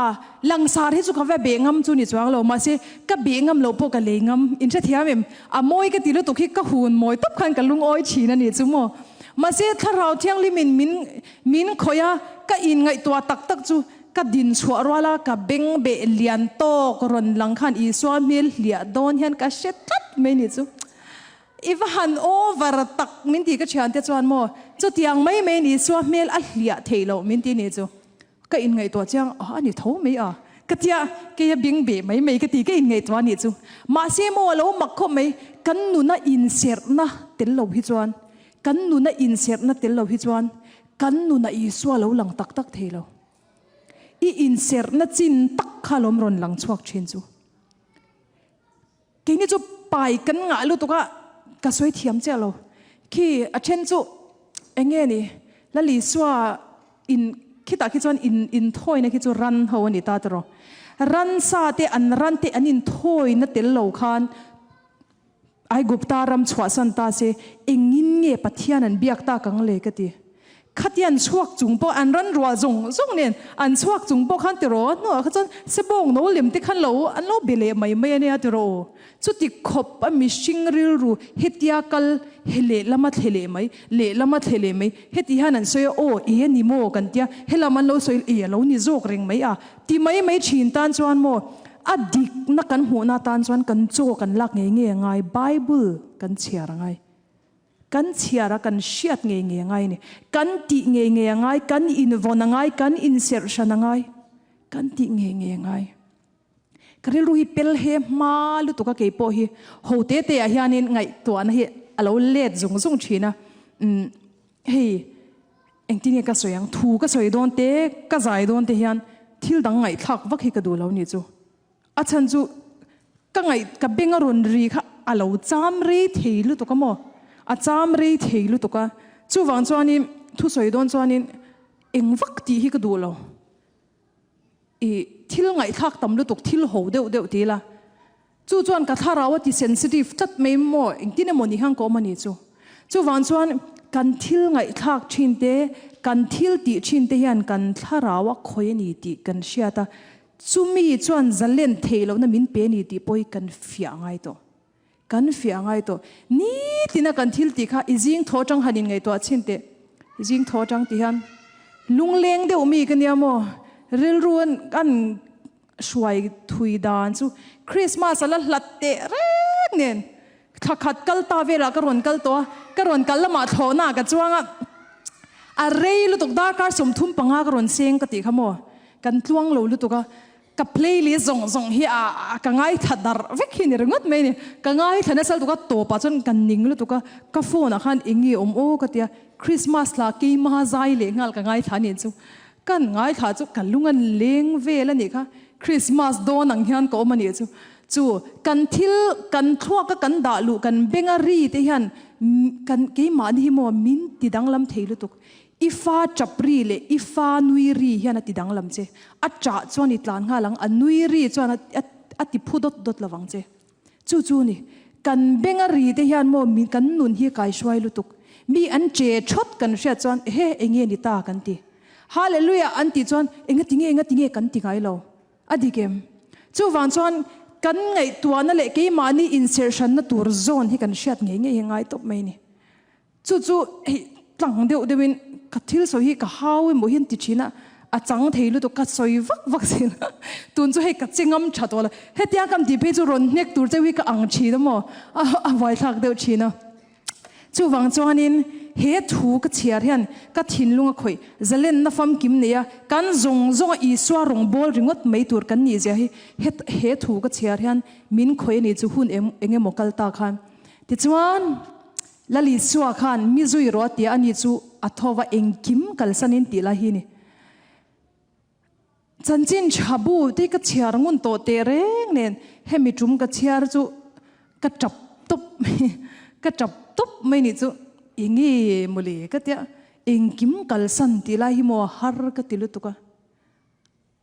langsar hi chu ka va beh ngam chu ni chuang lo, mahse ka beh ngam loh pawh ka lei ngam, in hrethiam em? A mawi ka ti lutuk hi ka hun mawi tawp khan ka lungawi thin a ni chu maw. Mahse thlarau thianghlimin min min khawih a, ka inngaihtuah tak tak chu ka din chhuah rual a, ka bengbeh lian tawk rawn lang khan Isua hmel hliah dawn hian ka hre tlat mai ni chu. I va han over tak min ti ka thiante chuan maw chutiang mai mai ni Isua hmel a hliah theih loh min ti ni chu ka inngaihtuah chiang a a ni tho mai a ka tia kei a bing beh mai mai ka ti ka inngaihtuah a nih chu mahse maw a lo mak khawp mai kan nuna inserhna tel lo hi chuan kan nuna inserhna tel lo hi chuan kan nuna Isua lo lang tak tak thei lo i inserhna chin tak kha lawm rawn lang chhuak thin chu. Keini chu pai kan ngah lutuk a, ka sawi thiam chiah lo. Khi a then chu eng nge ni, Lalisua in khitah khi chuan in inthawina khi chu ran ho a ni ta tawh. Ransa te an ran te an inthawina tel lo khan Aigupta ram chhuahsan ta se engin nge Pathian an biak tak ang le ka ti. Khatian chhuak chung pawh an ran rual zawng zawng nen an chhuak chung pawh khan tiraw hnuah kha chuan sebawng no lem te khan lo an lo be leh mai mai a nia tiraw aw. Chuti khawp a mihring rilru hetia kal he lehlam a thle leh mai lehlam a thle leh mai heti hian an sawi a aw e ni maw kan tia helam an lo sawi e a lo ni zawk reng mai a ti mai mai thin tan chuan maw a dikna kan hmuhna tan chuan kan chaw kan lak ngei ngei a ngai Bible kan chhiar a ngai. Kan chhiar a, kan hriat ngei ngei a ngai a ni. Kan tih ngei ngei a ngai, kan invawn a ngai, kan inserh hran a ngai, kan tih ngei ngei a ngai. Ka rilru hi pel he hma lutuk a kei pawh hi ho te te ah hianin ngaihtuahna hi a lo let zung zung thin a. Umm hei engtin nge ka sawi ang, thu ka sawi dawn te, ka zai dawn te hian thil dang ngaihthlak vak hi ka duh lo ni chu. A chhan chu ka ngaih ka beng a rawn ri kha a lo cham rei thei lutuk a maw? A cham rei thei lutuk a, chuvang chuanin thusawi dawn chuanin eng vak tih hi ka duh lo. I thil ngaihthlak tam lutuk thil ho deuh deuh ti ila, chu chuan ka thlarau a ti sensitive tlat mai maw engtin emaw ni hian ka awm a ni chu. Chuvang chuan kan thil ngaihthlak thin te, kan thil tih thin te hian kan thlarau a khawi a ni tih kan hriat a, Chumi chuan zalen theih lohna min pe ni tih pawh hi kan fiah ngai tawh. Kan fiah ngai tawh. Nitina kan thil tih kha i zing thaw atang han inngaihtuah chhin teh. I zing thaw atang tih hian lungleng deuh mi ka nia maw? Rilru an an hruai thui dan chu Christmas a la hlat teh reng nen thla khat kal ta velah ka rawn kal tawh a, ka rawn kal lamah thlawhna ka chuang a, a rei lutuk darkar 35 ka rawn seng ka tih kha maw? Kan tluang lo lutuk a, ka playlist zawng zawng hi a ka ngaithla darh vek hi ni ringawt mai a ni. Ka ngaithla nasa lutuk a, tawpah chuan ka ning lutuk a, ka phone ah khan eng nge awm aw ka ti a, Christmas hla keima zai leh nghal ka ngaithla a nih chu. Kan ngaithla chu ka lung an leng vel a nih kha, Christmas dawn ang hian ka awm a nih chu. Chu kan thil kan thluak a kan dah luh kan beng a ri te hian kan keimahni hi maw min ti danglam thei lutuk. I fa ṭap ri leh i fa nui ri hian a ti danglam che. A ṭah chuan i tlan nghal ang, a nui ri chuan a a ti phu dawt dawt lovang che. Chu chu ni, kan benga ri te hian maw min kan nun hi kai hruai lutuk. Mi an ṭe ṭhawt kan hriat chuan ehe enge ni ta kan ti. Hallelujah an tih chuan engati nge engati nge kan ti ngai lo. A dik em? Chuvang chuan kan ngaihtuahna leh keimahni inserhranna tur zawn hi kan hriat ngei ngei hi ngai tawp mai ni. Chu chu hei tlang deuh deuhin ka thil sawi hi ka hau emaw hian ti thin a, a chang thei lutuk ka sawi vak vak zel a, tun chu hei ka che ngam tha tawh lo. Hetiang ka tih phei chu rawn hnek tur cheu hi ka ang thin a maw, a buaithlak deuh thin a. Chuvang chuanin he thu ka chhiar hian ka thinlung a khawih, zalenna famkim nei a, kan zawng zawnga Isua rawngbâwl ringawt mai tur kan nih zia hi he thu ka chhiar hian min khawih a ni chu hun eng emaw kal ta khan. Tichuan. Lalisua khan mi zui rawh a tia a ni chu a tho va engkim kalsanin tih lai hi ni. Chanchin tha bu te ka chhiar ngun tawh teh reng nen hemi tum ka chhiar chu ka tap tawp mai. Ka tap tawp mai nih chu enge mawle ka tia engkim kalsan tih lai hi maw har ka ti lutuk a.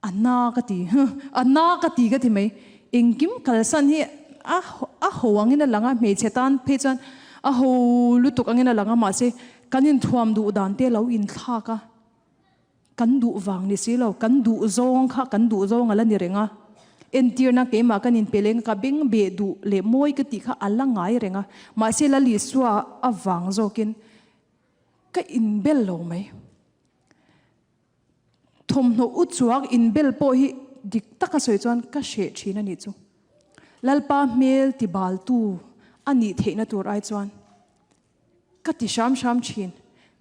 A na ka ti, a na ka ti ka ti mai. Engkim kalsan hi a a ho angin a lang a, hmeichhe tan phei chuan a ho lutuk angin a lang a, mahse kan inthuam duh dan te lo inthlak a, kan duh vang ni si lo, kan duh zawng kha kan duh zawng a la ni reng a. Entirna keimah kan inpe leng ka beng beh duh leh mawi ka tih kha a la ngai reng a, mahse Lalisua avang zawkin ka inbel lo mai. Thawmhnaw u chuak inbel pawh hi dik taka sawi chuan ka hreh thin a nih chu. Lalpa hmel ti baltu a nih theihna tur ai chuan ka ti hram hram thin.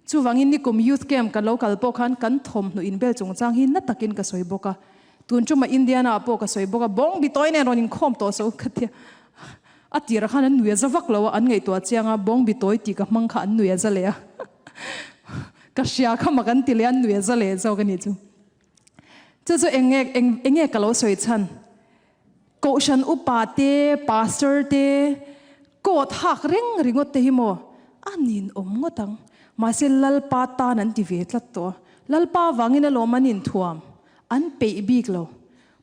Chuvangin nikum Youth Camp kan lo kal pawh khan kan thawmhnaw inbel chungchang hi na takin ka sawi bawk a. Tun tuma Indiana ah pawh ka sawi bawk a, bawng bi tawi nen rawn inkhawm tawh so ka tia. A tirah khan an nui a za vak lo a, an ngaihtuah chiang a, bawng bi tawi tih ka hmang kha an nui a za leh a. Ka hria kha mak an ti leh a, an nui a za leh zawk a nih chu. Chu chu eng nge, eng eng nge ka lo sawi chhan? Kohhran upa te, pastor te, coat hak reng ringawt te hi maw a ninawm ngawt ang. Mahse Lalpa tan an ti ve tlat tawh a, Lalpa vangin alawm an inthuam, an peih bik lo.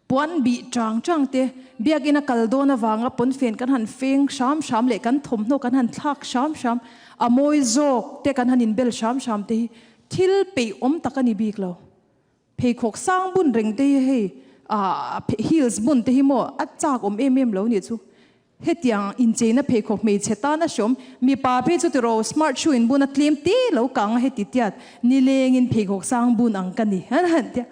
Puan bih chang chang te, biakina kal dawn avanga pawnfen kan han feng hram hram leh kan thawmhnaw kan han thlak hram hram, a mawi zawk te kan han inbel hram hram te hi thil peih awm tak a ni bik lo. Pheikhawk sang bun reng te hi hei ah heels bun te hi maw a chak awm em em lo nih chu. Hetiang incheina pheikhawk hmeichhe tan a hreawm, mipa phei chu tiraw smart shoe in bun a tlem te lo kang a heti tiat nilengin pheikhawk sang bun ang ka ni an han tia.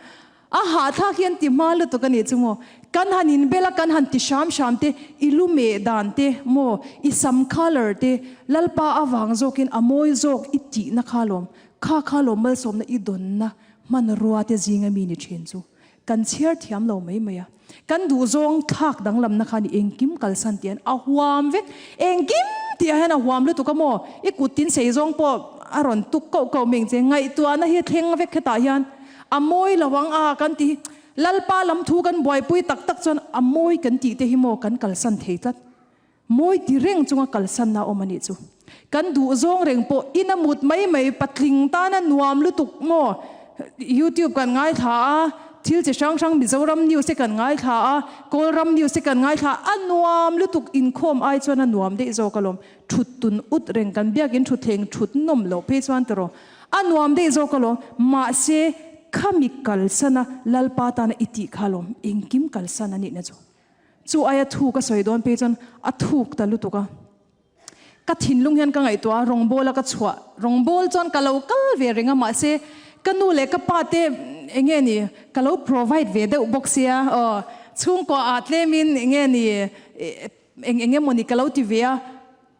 A hahthlak hi an ti hma lutuk a nih chu maw. Kan han inbel a kan han ti hram hram te, i lu meh dan te maw, i sam colour te, Lalpa avang zawkin a mawi zawk i tihna kha lawm, kha kha lawm malsawmna i dawnna hmanrua te zinga mi ni thin chu. Kan chhiar thiam lo mai mai a. Kan duhzawng thlak danglamna kha ni engkim kalsan tih hian a huam vek. Engkim tih ah hian a huam lutuk a maw? I kut tin sei zawng pawh a rawn tuk koh koh mai ang che. Ngaihtuahna hi a thleng vek hetah hian a mawi lo ang a kan ti hi. Lalpa lam thu kan buaipui tak tak chuan a mawi kan tih te hi maw kan kalsan thei tlat. Mawi ti reng chunga kalsanna a awm a nih chu. Kan duhzawng reng pawh in a mut mai mai patling tana nuam lutuk maw? YouTube kan ngaithla a, thil chi hrang hrang Mizoram news te kan ngaithla a, Kawlram news te kan ngaithla a, a nuam lutuk inkhawm ai chuan a nuam daih zawk alawm. Thut tun ut reng kan biakin thutthleng thut nawm loh phei chuan tiraw a nuam daih zawk alawm. Mahse khami kalsana Lalpa tana i tih kha alawm engkim kalsan a nihna chu. Chu aia thu ka sawi dawn phei chuan a thuk ta lutuk a. Ka thinlung hian ka ngaihtuah a, rawngbawla ka chhuah rawngbâwl chuan ka lo kal ve reng a, mahse ka nu leh ka pa te eng nge ni ka lo provide ve deuh bawk sia aw, chhungkua ah tlemin eng nge ni eng eng emaw ni ka lo ti ve a,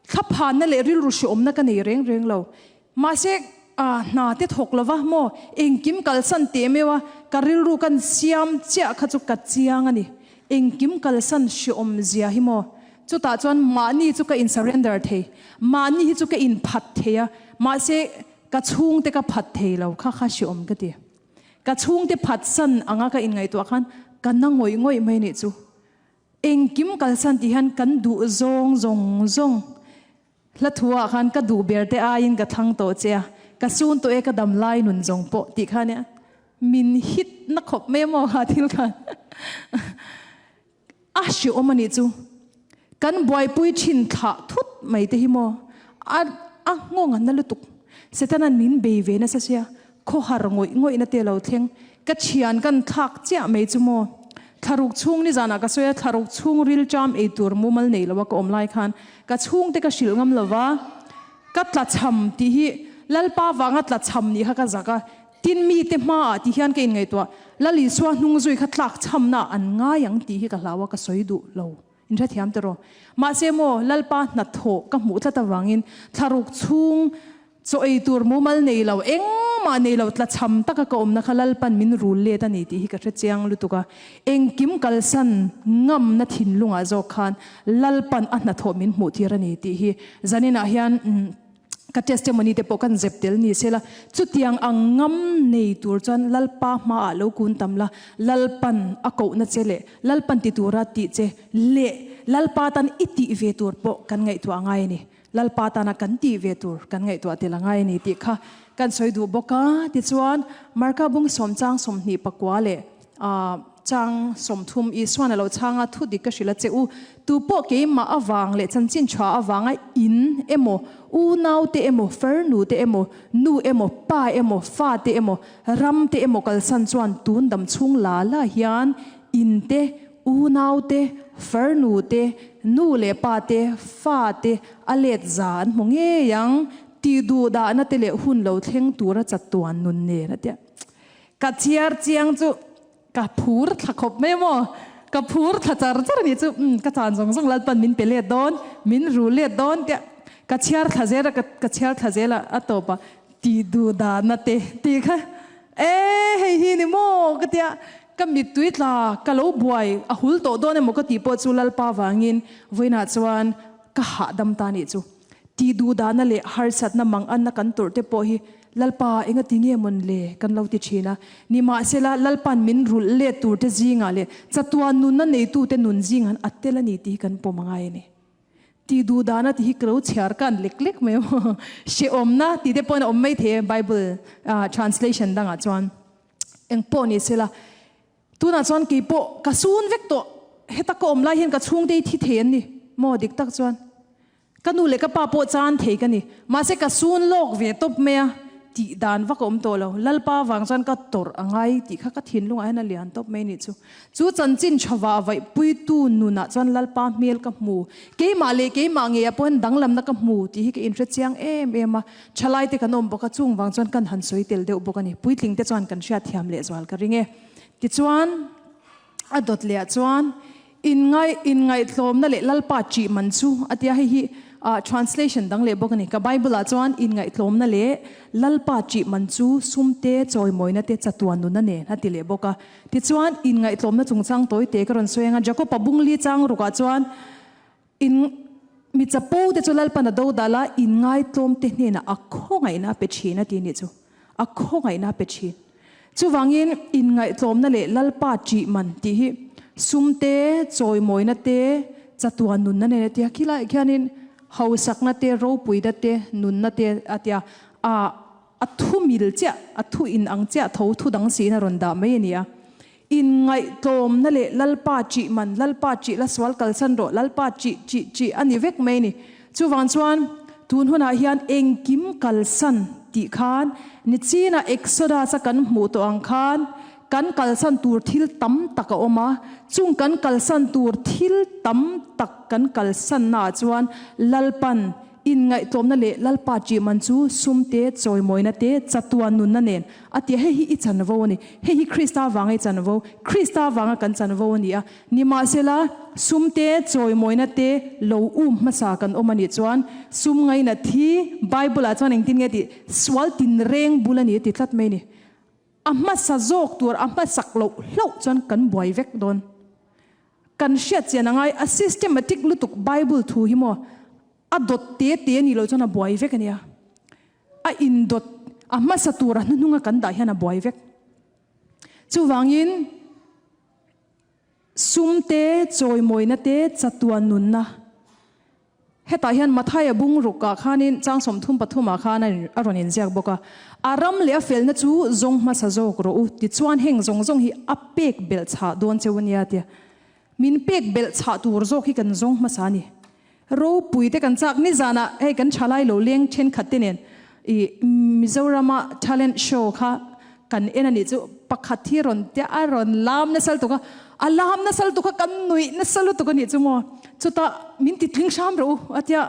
thlaphanna leh rilru hreawmna ka nei reng reng lo. Mahse, a hna te thawk lova maw engkim kalsan teh meuh a, ka rilru kan siam chiah kha chu ka chiang a ni. Engkim kalsan hreawm zia hi maw? Chutah chuan mahni chu ka in surrender thei, mahni hi chu ka in phat thei a, mahse ka chhungte ka phat thei lo kha kha hreawm ka ti. Ka chhungte phatsan anga ka inngaihtuah khan ka na ngawih ngawih mai nih chu. Engkim kalsan tih hian kan duh zawng zawng zawng Hla thu ah khan ka duh ber te aiin ka thlang tawh che a, ka sun tawh e ka dam lai nun zawng pawh tih kha nia min hit na khawp mai maw kha thil khan a hreawm a nih chu. Kan buaipui thin thlah thut mai te hi maw a a nghawng an na lutuk. Setana'n min bei ve nasa sia Khawhar ngawih ngawih na te lo thleng. Ka thian kan thlak chiah mai chu maw. Thlaruk chhung nizanah ka sawi a, thlaruk chhung ril ṭam ei tur mumal nei lo a ka awm lai khan ka chhungte ka hrilh ngam lo va, ka tlachham tih hi Lalpa vanga tlachham nih kha ka zak a, tin mite hmaah tih hian ka inngaihtuah, Lal Isua hnung zui kha tlak chhamna an ngai ang tih hi ka hlau a, ka sawi duh lo. In hrethiam ta rawh. Mahse maw, Lalpa hnathawh ka hmuh tlat avangin thlaruk chhung chaw ei tur mumal nei lo, engmah nei lo tlachham taka ka awmna kha Lalpan min rul let a ni tih hi ka hre chiang lutuk a. Engkim kalsan ngamna thinlungah zawk khan Lalpan a hnathawh min hmuh tir a ni tih hi zaninah hian Ka testimony te pawh kan zep tel ni sela, chutiang ang ngam nei tur chuan Lalpa hmaah lo kun tam la, Lalpan a kohna che leh Lalpan ti tura tih che leh Lalpa tan i tih ve tur pawh kan ngaihtuah ngai a ni. Lalpa tana kan tih ve tur kan ngaihtuah tel a ngai a ni tih kha kan sawi duh bawk a. Tichuan, Marka bung sawm chang 24 leh chang 30 Isuan a lo chhang a, Thu dik ka hrilh a che u, tu pawh keimah avang leh chanchin tha avanga in emaw, unaute emaw, farnute emaw, nu emaw, pa emaw, fate emaw, ram te emaw kalsan chuan tun dam chhung la la hian in te, unau te, farnu te, nu leh pa te, fa te a let za an hmu ngei ang tih duh dahna te leh hun lo thleng tura chatuan nun nen a tia. Ka chhiar chiang chu ka phur thla khawp mai maw? Ka phur thla char char a nih chu, umm ka chan zawng zawng Lalpan min pe let dawn, min ru let dawn tia ka chhiar thla zel a, ka chhiar thla zel a, a tawp a tih duh dahna te tih kha e hei hi ni maw ka tia ka mittui tla ka lo buai a hul tawh dawn emaw ka tih pawh chu Lalpa vangin vawiinah chuan ka hahdam ta nih chu. Tih duh dahna leh harsatna manganna kan tawrh te pawh hi Lalpa enga ti nge mawn le kan lo ti thin a. Nimahsela Lalpa'n min rulh let tur te zingah leh chatuan nunna neitute nun zingah a tel a ni tih hi kan pawm a ngai a ni. Tih duh dahna tih hi ka lo chhiar kan lek lek mai maw. Hrehawmna tih te pawhin a awm mai thei e Bible translation dangah chuan. Eng pawh ni sela tunah chuan kei pawh ka sun vek tawh heta ka awm lai hian ka chhungte hi thi thei an ni maw dik tak chuan. Ka nu leh ka pa pawh chan thei ka ni. Mahse ka sun lawk ve tawp mai a, tih dan vak a awm tawh lo. Lalpa vang chuan ka tawrh a ngai tih kha ka thinlungah hian a lian tawp mai nih chu. Chu chanchin tha vah vaihpuitu nunah chuan Lalpa hmel ka hmu. Keimah leh keimah ngeiah pawh hian danglamna ka hmu tih hi ka inhre chiang em em a. Thalaite kan awm bawk a, chung vang chuan kan han sawi tel deuh bawk a ni. Puitlingte chuan kan hriatthiam lehzual ka ring e. Tichuan, a dawt lehah chuan Inngaih, inngaihtlawmna leh Lalpa ṭih man chu a tia, hei hi translation dang leh bawk a ni. Ka Bible ah chuan inngaihtlawmna leh Lalpa ṭih man chu sum te, chawimawina te, chatuan nuna nen a ti leh bawk a. Tichuan, inngaihtlawmna chungchang tawi te ka rawn sawi ang a, Jakob-a bungli chang rukah chuan in mi chapo te chu Lalpan a do dal a, inngaitlawm te hnenah a khawngaihna a pe ṭhin a ti nih chu. A khawngaihna a pe ṭhin. Chuvangin, inngaihtlawmna leh Lalpa ṭih man tih hi sum te, chawimawina te, chatuan nunna nen a tia. Khilaiah khianin hausakna te, ropuina te, nunna te a tia. A a thu mil chiah, a thu in ang chiah tho thu dang siin a rawn dah mai a ni a. Inngaihtlawmna leh Lalpa ṭih man, Lalpa ṭih la sual kalsan rawh, Lalpa ṭih, ṭih, ṭih a ni vek mai a ni. Chuvang chuan tun hunah hian engkim kalsan tih khan nichinah Exodus-a kan hmuh tawh ang khan kan kalsan tur thil tam tak a awm a, chung kan kalsan tur thil tam tak kan kalsannaah chuan Lalpan Inngaihtlawmna leh Lalpa ṭih man chu sum te, chawimawina te, chatuan nunna nen a ti a, hei hi i chanvo a ni. Hei hi Krista vanga i chanvo, Krista vanga kan chanvo a ni a. Nimahsela, sum te, chawimawina te lo um hmasa kan awm a nih chuan sum ngainat hi Bible-ah chuan engtin nge tih sual tinreng bul a ni a ti tlat mai a ni. A hmasa zawk tur a hmasak loh hlauh chuan kan buai vek dawn. Kan hriat chian a ngai, a systematic lutuk Bible thu hi maw a dawt te te a nih loh chuan a buai vek a nia. A indawt, a hmasa tur a hnuhnunga kan dah hian a buai vek. Chuvangin sum te, chawimawina te, chatuan nunna Hetah hian Mathaia bung rukah khanin chang 33 ah khan a rawn inziak bawk a, A ram leh a felna chu zawng hmasa zawk rawh u, tichuan heng zawng zawng hi a pek belh chhah dawn cheu a nia tia. Min pek belh chhah tur zawk hi kan zawng hmasa a ni. Ropui te kan chak nizanah hei kan thalai lo leng thenkhat te nen i Mizorama talent show kha kan en a nih chu pakhat hi rawn tia a rawn lam nasa lutuk a, a lam nasa lutuk a kan nuih nasa lutuk a nih chu maw chutah min ti tling hram rawh u a tia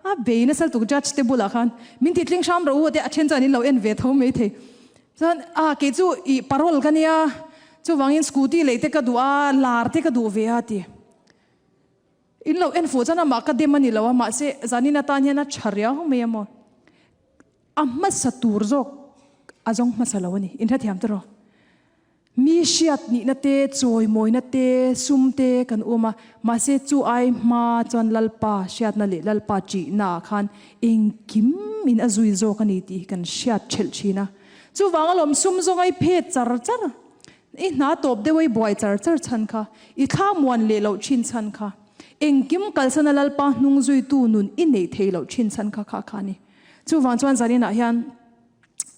a bei nasa lutuk judge te bulah khan min ti tling hram rawh u a tia a then chuan in lo en ve tho mai thei chuan a kei chu ih parole ka nia chuvangin scooty lei te ka duh a lar te ka duh ve a ti. In lo en fuh chuan amah ka dem a ni lo a, mahse zanin atan hian a tha riau mai a maw? A hmasa tur zawk a zawng hmasa lo a ni. Inhrethiam tawh rawh. Mi hriat nihna te, chawimawina te, sum te kan um a, mahse chu ai hma chuan Lalpa hriatna leh Lalpa ṭihna ah khan engkim in a zui zawk a ni tih hi kan hriat ṭhelh ṭhin a. Chuvang alawm sum zawng a i phet char char. I hna tawp deuh a i buai char char chhan kha, i thla muan leh loh ṭhin chhan kha. Engkim kalsana Lalpa hnung zuitu nun i neih theih loh thin chhan kha kha kha a ni. Chuvang chuan zaninah hian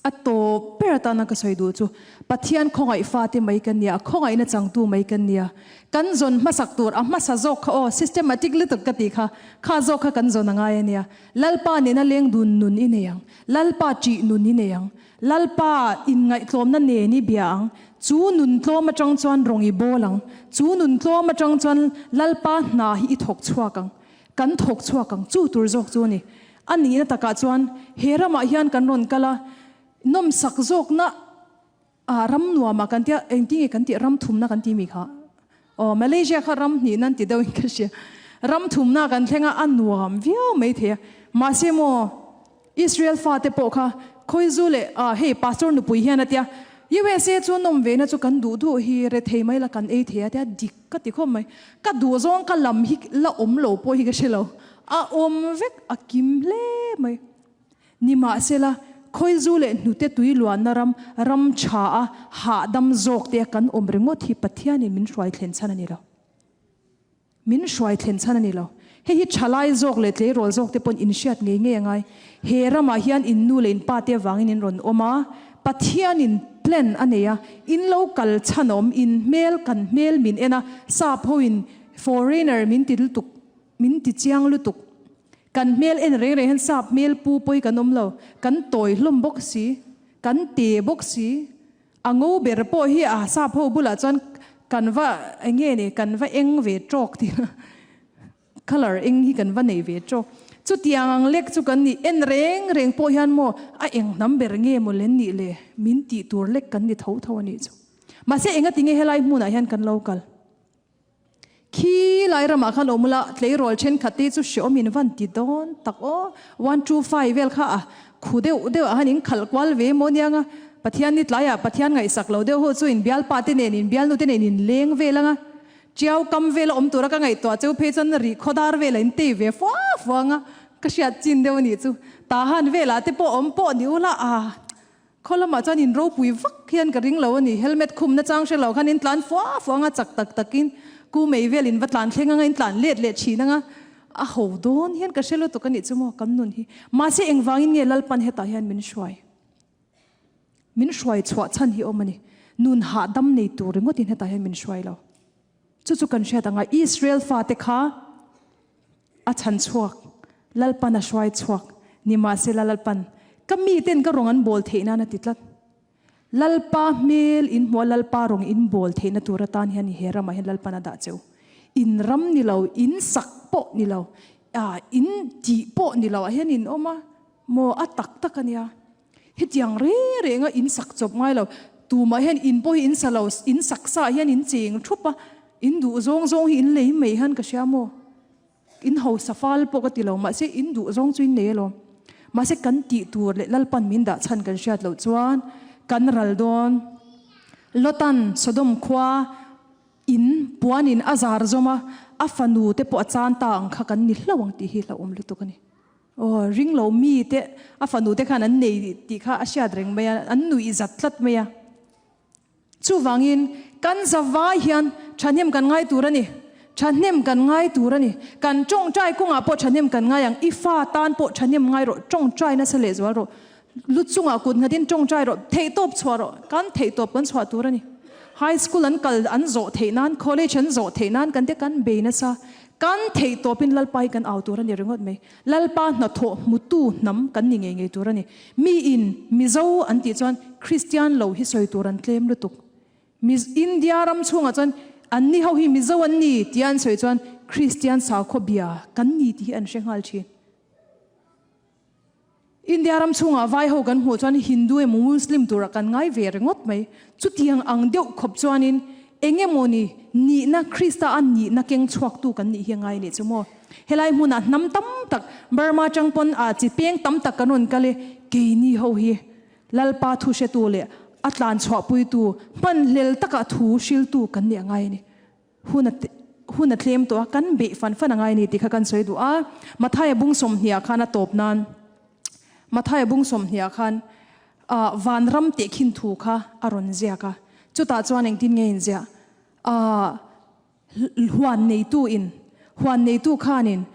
a tawp ber atana ka sawi duh chu Pathian khawngaih fate mai kan nia, khawngaihna changtu mai kan nia. Kan zawn hmasak tur a hmasa zawk kha aw, systematic lutuk ka tih kha, kha zawk kha kan zawn a ngai a nia. Lalpa nena leng dun nun i nei ang, Lalpa ṭih nun i nei ang, Lalpa inngaihtlawmna nen i bia ang, chu nun tlawm atang chuan rawng i bawl ang, chu nun tlawm atang chuan Lalpa hna hi i thawk chhuak ang, kan thawk chhuak ang, chu tur zawk chu a ni. A nihna takah chuan he ramah hian kan rawn kal a, nawmsak zawkna ah ram nuamah kan tia, engtin nge kan tih ram thumna kan tih mi kha? Aw, Malaysia kha ram hnihna an ti deuhin ka hria. Ram thumna kan thleng a, a nuam viau maithei a. Mahse maw, Israel fate pawh kha khawizu leh ah hei pastor nupui hian a tia, USA chu nawm ve na chu kan duh duh hi rethei mai la kan ei thei a tia, dik ka ti khawp mai. Ka duh zawng ka lam hi la awm lo pawh hi ka hre lo. A awm vek a kim hle mai. Nimahsela, khawizu leh hnute tui luanna ram, ram tha a hahdam zawk te a kan awm ringawt hi Pathianin min hruai thlen chhan a ni lo. Min hruai thlen chhan a ni lo. Hei hi thalai zawk leh tleirawl zawk te pawn inhriat ngei ngei a ngai. He ramah hian in nu leh in pa te avangin in rawn awm a, Pathianin plan a nei a, in lo kal chhan awm, in hmel kan hmel min en a, sap hoin foreigner min ti lutuk, min ti chiang lutuk. Kan hmel en reng reng hian sap hmel pu pawi kan awm lo, kan tawi hlawm bawk si, kan te bawk si. A ngo ber pawh hi a sap ho bulah chuan kan va eng nge ni kan va eng ve tawk tih colour eng hi kan va nei ve tawk. Chutiang ang lek chu kan nih en reng reng pawh hian maw a eng hnam ber nge maw len nih le min tih tur lek kan ni tho tho a nih chu. Mahse engati nge helai hmunah hian kan lo kal? Khi lai ramah khan awm ula, tleirawl thenkhat te chu hreawm in van ti dawn tak aw. One two five vel kha a khu deuh deuh ah khan in khalh kual ve maw nia nga. Pathian ni tlaiah Pathian ngaihsak lo deuh ho chu in bialpa te nen in bialnu te nen in leng vel anga. Tiau kam vela awm tura ka ngaihtuah cheu phei chuan rih khawdar velah in tei ve fua fua anga. Ka hriat chin deuh a nih chu. Tahan velah te pawh awm pawh ni ula a. Khaw lamah chuan in ropui vak hian ka ring lo a ni. Helmet khum nachang hre lo khan in tlan fua fua anga chak tak takin ku mei vel in va tlan thleng anga in tlan let leh thin anga a ho dawn hian ka hre lutuk a nih chu maw kan nun hi. Mahse engvangin nge Lalpan hetah hian min hruai? Min hruai chhuah chhan hi awm a ni. Nun hahdam nei tur ringawtin hetah hian min hruai lo. Chu chu kan hriat anga Israel fate kha A chhan chhuak, Lalpan a hruai chhuak, nimahsela Lalpan, Ka miten ka rawng an bawl theih nan a ti tlat. Lalpa hmel in hmuh a Lalpa rawng in bawl theihna tur atan hian he ramah hian Lalpan a dah che u. In ram ni lo, in sak pawh ni lo, in tih pawh ni lo ah hian in awm a, maw a tak tak a nia. Hetiang reng renga in sak chawp ngai lo, tumah hian in pawh hi in sa lo, in sak sa hian in cheng thup a, in duh zawng zawng hi in lei mai hian ka hria maw? In hausa fal pawh ka ti lo, mahse in duh zawng chu in nei alawm. Mahse kan tih tur leh Lalpan min dah chhan kan hriat loh chuan kan ral dawn. Lotan Sodom khua in puanin a zar zawm a, a fanu te pawh a chan ta ang kha kan ni hlauh ang tih hi hlauhawm lutuk a ni. Aw, ring lo mi te, a fanu te khan an nei tih kha a hriat reng mai a, an nuih zat tlat mai a. Chuvangin, kan zavai hian thahnem kan ngai tur a ni. Thahnem kan ngai tur a ni. Kan tawngtai kawngah pawh thahnem kan ngai ang, i fa tan pawh thahnem ngai rawh, tawngtai nasa lehzual rawh. Lu chungah kut nghatin tawngtai rawh, theihtawp chhuah rawh, kan theihtawp kan chhuah tur a ni. High school an kal an zawh theih nan, college an zawh theih nan kan te kan bei nasa. Kan theihtawpin Lalpa hi kan au tur a ni ringawt mai. Lalpa hnathawh hmutu hnam kan ni ngei ngei tur a ni. Miin Mizo an tih chuan Kristian lo hi sawi tur an tlem lutuk. Miz India ram chhungah chuan anni ho hi Mizo an ni tia an sawi chuan Kristian sakhaw bia kan ni tih hi an hre nghal thin. India ram chhungah vai ho kan hmuh chuan Hindu emaw Muslim turah kan ngai ve ringawt mai. Chutiang ang deuh khawp chuanin eng emawni nihna Krista a nihna keng chhuaktu kan nih hi a ngai nih chu maw. Helai hmunah hnam tam tak Burma chang pawn ah chi peng tam tak kan rawn kal e, keini ho hi Lalpa thu hretu leh a tlan chhuahpuitu hmanhlel taka thu hriltu kan nih a ngai a ni. Hun a hun a tlem tawh a, kan beih fan fan a ngai a ni tih kha kan sawi duh a. Mathaia bung sawmhniah khan a tawp nan, Mathaia bung sawmhniah khan ah vanram tehkhin thu kha a rawn ziak a. Chutah chuan engtin nge inziah? Ah huan neitu in. Huan neitu khanin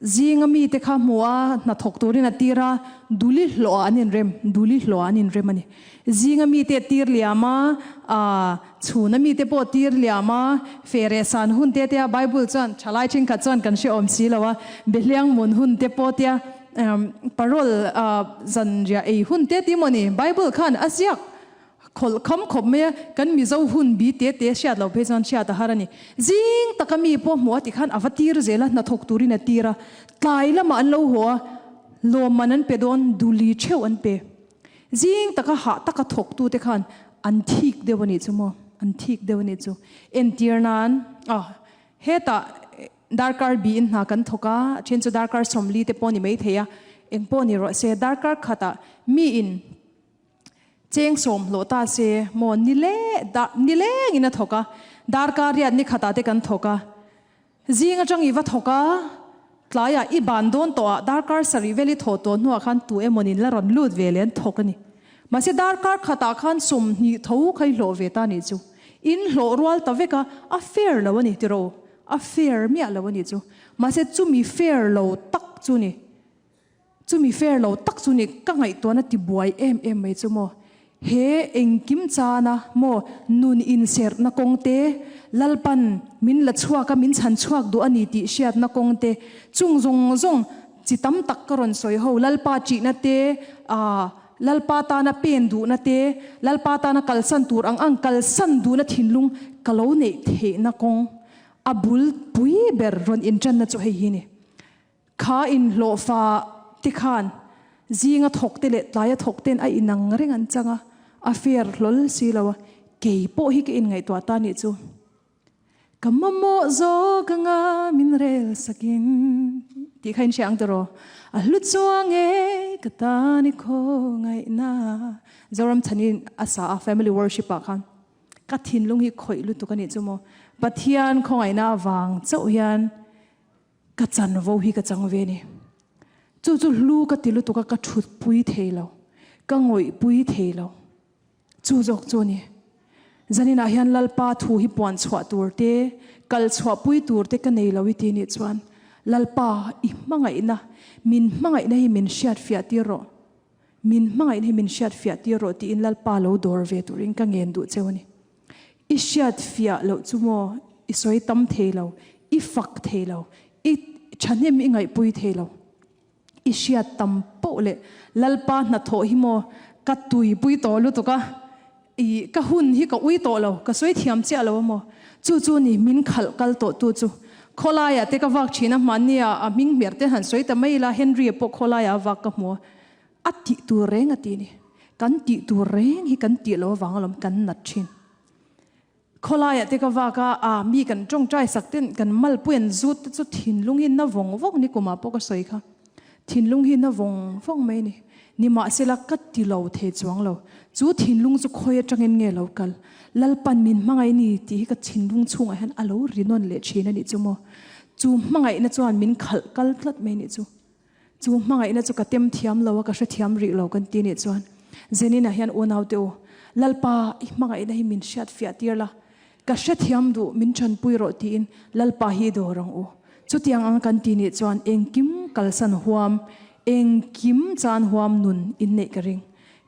zinga mite kha hmu a, hnathawk turin a tir a, duli hlawhah an inrem, duli hlawhah an inrem a ni. Zinga mite a tir liam a, aa chhuna mite pawh a tir liam a, feh reh san hun te te a, Bible chuan thalai thenkhat chuan kan hre awm si lo a, Behliang mun hun te pawh tia parole zanriah ei hun te ti maw ni, Bible khan a ziak Khawlh kham khawp mai a, kan Mizo hun bi te te hriat loh phei chuan hriat a har a ni. Zing taka mi pawh hmuh a ti khan a va tir zel a, hnathawk turin a tir a. Tlai lamah an lo haw a, lawmman an pe dawn, duli theuh an pe. Zing taka hah taka thawktute khan an thik deuh a nih chu maw, an thik deuh a nih chu. Entir nan, ah, hetah darkar biin hna kan thawk a, a then chu darkar 40 te pawh ni maithei a, eng pawh ni rawh se, darkar khatah miin, Cheng sawm hlawh ta se maw ni le da ni leng in a thawk a, darkar riat ni khatah te kan thawk a, zing atang i va thawk a, tlaiah i ban dawn tawh ah darkar sarih vel i thawh tawh hnuah khan tu emaw nin la rawn lut ve leh an thawk a ni. Mahse darkar khatah khan 20 tho kha i hlawh ve ta nih chu. In hlawh rual ta vek a, a fair lo a ni tiraw? A fair miah lo a nih chu. Mahse chumi fair lo tak chu ni. Chumi fair lo tak chu ni ka ngaihtuahna ti buai em em mai chu maw. He engkim chana maw nun inserhna kawng te, Lalpan min la chhuak a min chhan chhuak duh a ni tih hriatna kawng te, chung zawng zawng chi tam tak ka rawn sawi ho, Lalpa ṭihna te, aah Lalpa tana pen duhna te, Lalpa tana kalsan tur ang ang kalsan duhna thinlung ka lo neih theihna kawng a bul pui ber rawn inṭanna chu hei hi ni. Kha inhlawhfa te khan zinga thawk te leh tlaia thawk ten a inang reng an chang a, a fair hlawl si lo a, kei pawh hi ka inngaihtuah ta nih chu. Ka mamawh zawk anga min rel sakin tih kha in hria ang tiraw? A hlu chuang e ka tan i khawngaihna. Zoram Chhanin a sa a family worship ah khan ka thinlung hi khawih lutuk a nih chu maw. Pathian khawngaihna avang chauh hian Ka chanvo hi ka chang ve ni. Chu chu hlu ka ti lutuk a, ka thutpui thei lo, ka ngawihpui thei lo. Chu zawk chu a ni. Zaninah hian Lalpa thu hi puan chhuah tur te, kal chhuahpui tur te ka nei lo i ti nih chuan, Lalpa i hmangaihna, min hmangaihna hi min hriatfiah tir rawh. Min hmangaihna hi min hriatfiah tir rawh tiin Lalpa lo dawr ve turin ka ngen duh cheu a ni. I hriat fiah loh chu maw i sawi tam thei lo, i fak thei lo, i thahnem i ngaihpui thei lo. I hriat tam poh leh Lalpa hnathawh hi maw ka tuipui tawh lutuk a, i ka hun hi ka ui tawh lo, ka sawi thiam chiah lo a maw. Chu chu ni min khalh kal tawh tu chu. Khawlaiah te ka vak thin a, hmannia a hming hmer te han sawi ta mai ila, Henry-a pawh khawlaiah a vak ka hmu a. A tih tur reng a ti ni. Kan tih tur reng hi kan tih lo avang alawm kan nat thin. Khawlaiah te ka vak a, aa mi kan tawngtai sak ten kan malpui an zut te chu thinlung hi na vawng vawng ni kumah pawh ka sawi kha. Thinlung hi na vawng vawng mai ni. Nimahsela ka ti lo thei chuang lo. Chu thinlung chu khawi atangin nge lo kal? Lalpan min hmangaih ni tih hi ka thinlung chhungah hian a lo ri nawn leh thin a nih chu maw. Chu hmangaihna chuan min khalh kal tlat mai nih chu. Chu hmangaihna chu ka tem thiam lo a, ka hrethiam rih lo kan ti nih chuan Zenina hian unaute u, Lalpa i hmangaihna hi min hriat fiah tir la, ka hrethiam duh min tanpui rawh tiin Lalpa hi i dawr ang u. Chutiang ang kan ti nih chuan engkim kalsan huam, engkim chan huam nun inneih ka ring.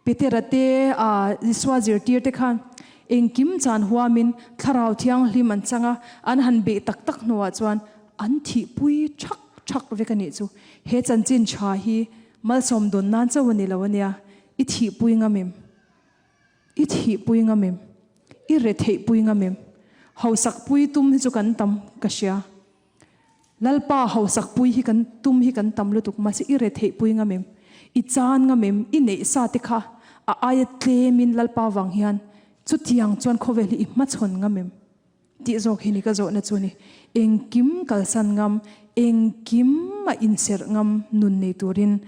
Petera te, a Isua zirtir te khan engkim chan huamin Thlarau Thianghlim an chang a, an han beih tak tak hnuah chuan an thihpui thak thak vek a nih chu. He chanchin tha hi malsawm dawn nan chauh a ni lo a nia, i thihpui ngam em? I thihpui ngam em? I retheihpui ngam em? Hausakpui tum hi chu kan tam ka hria. Lalpa hausak pui hi kan tum hi kan tam lutuk mahse i retheih pui ngam em? I chan ngam em? I neih sa te kha a aia tlem in Lalpa vang hian chutiang chuan khawvel hi i hmachhawn ngam em? Tih zawk hi ni ka zawhna chu ni. Engkim kalsan ngam, engkim a inserh ngam nun nei turin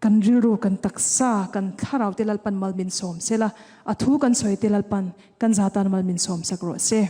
kan rilru, kan taksa, kan thlarau te Lalpan mal min sawm sela, a thu kan sawi te Lalpan kan za tan mal min sawm sak rawh se.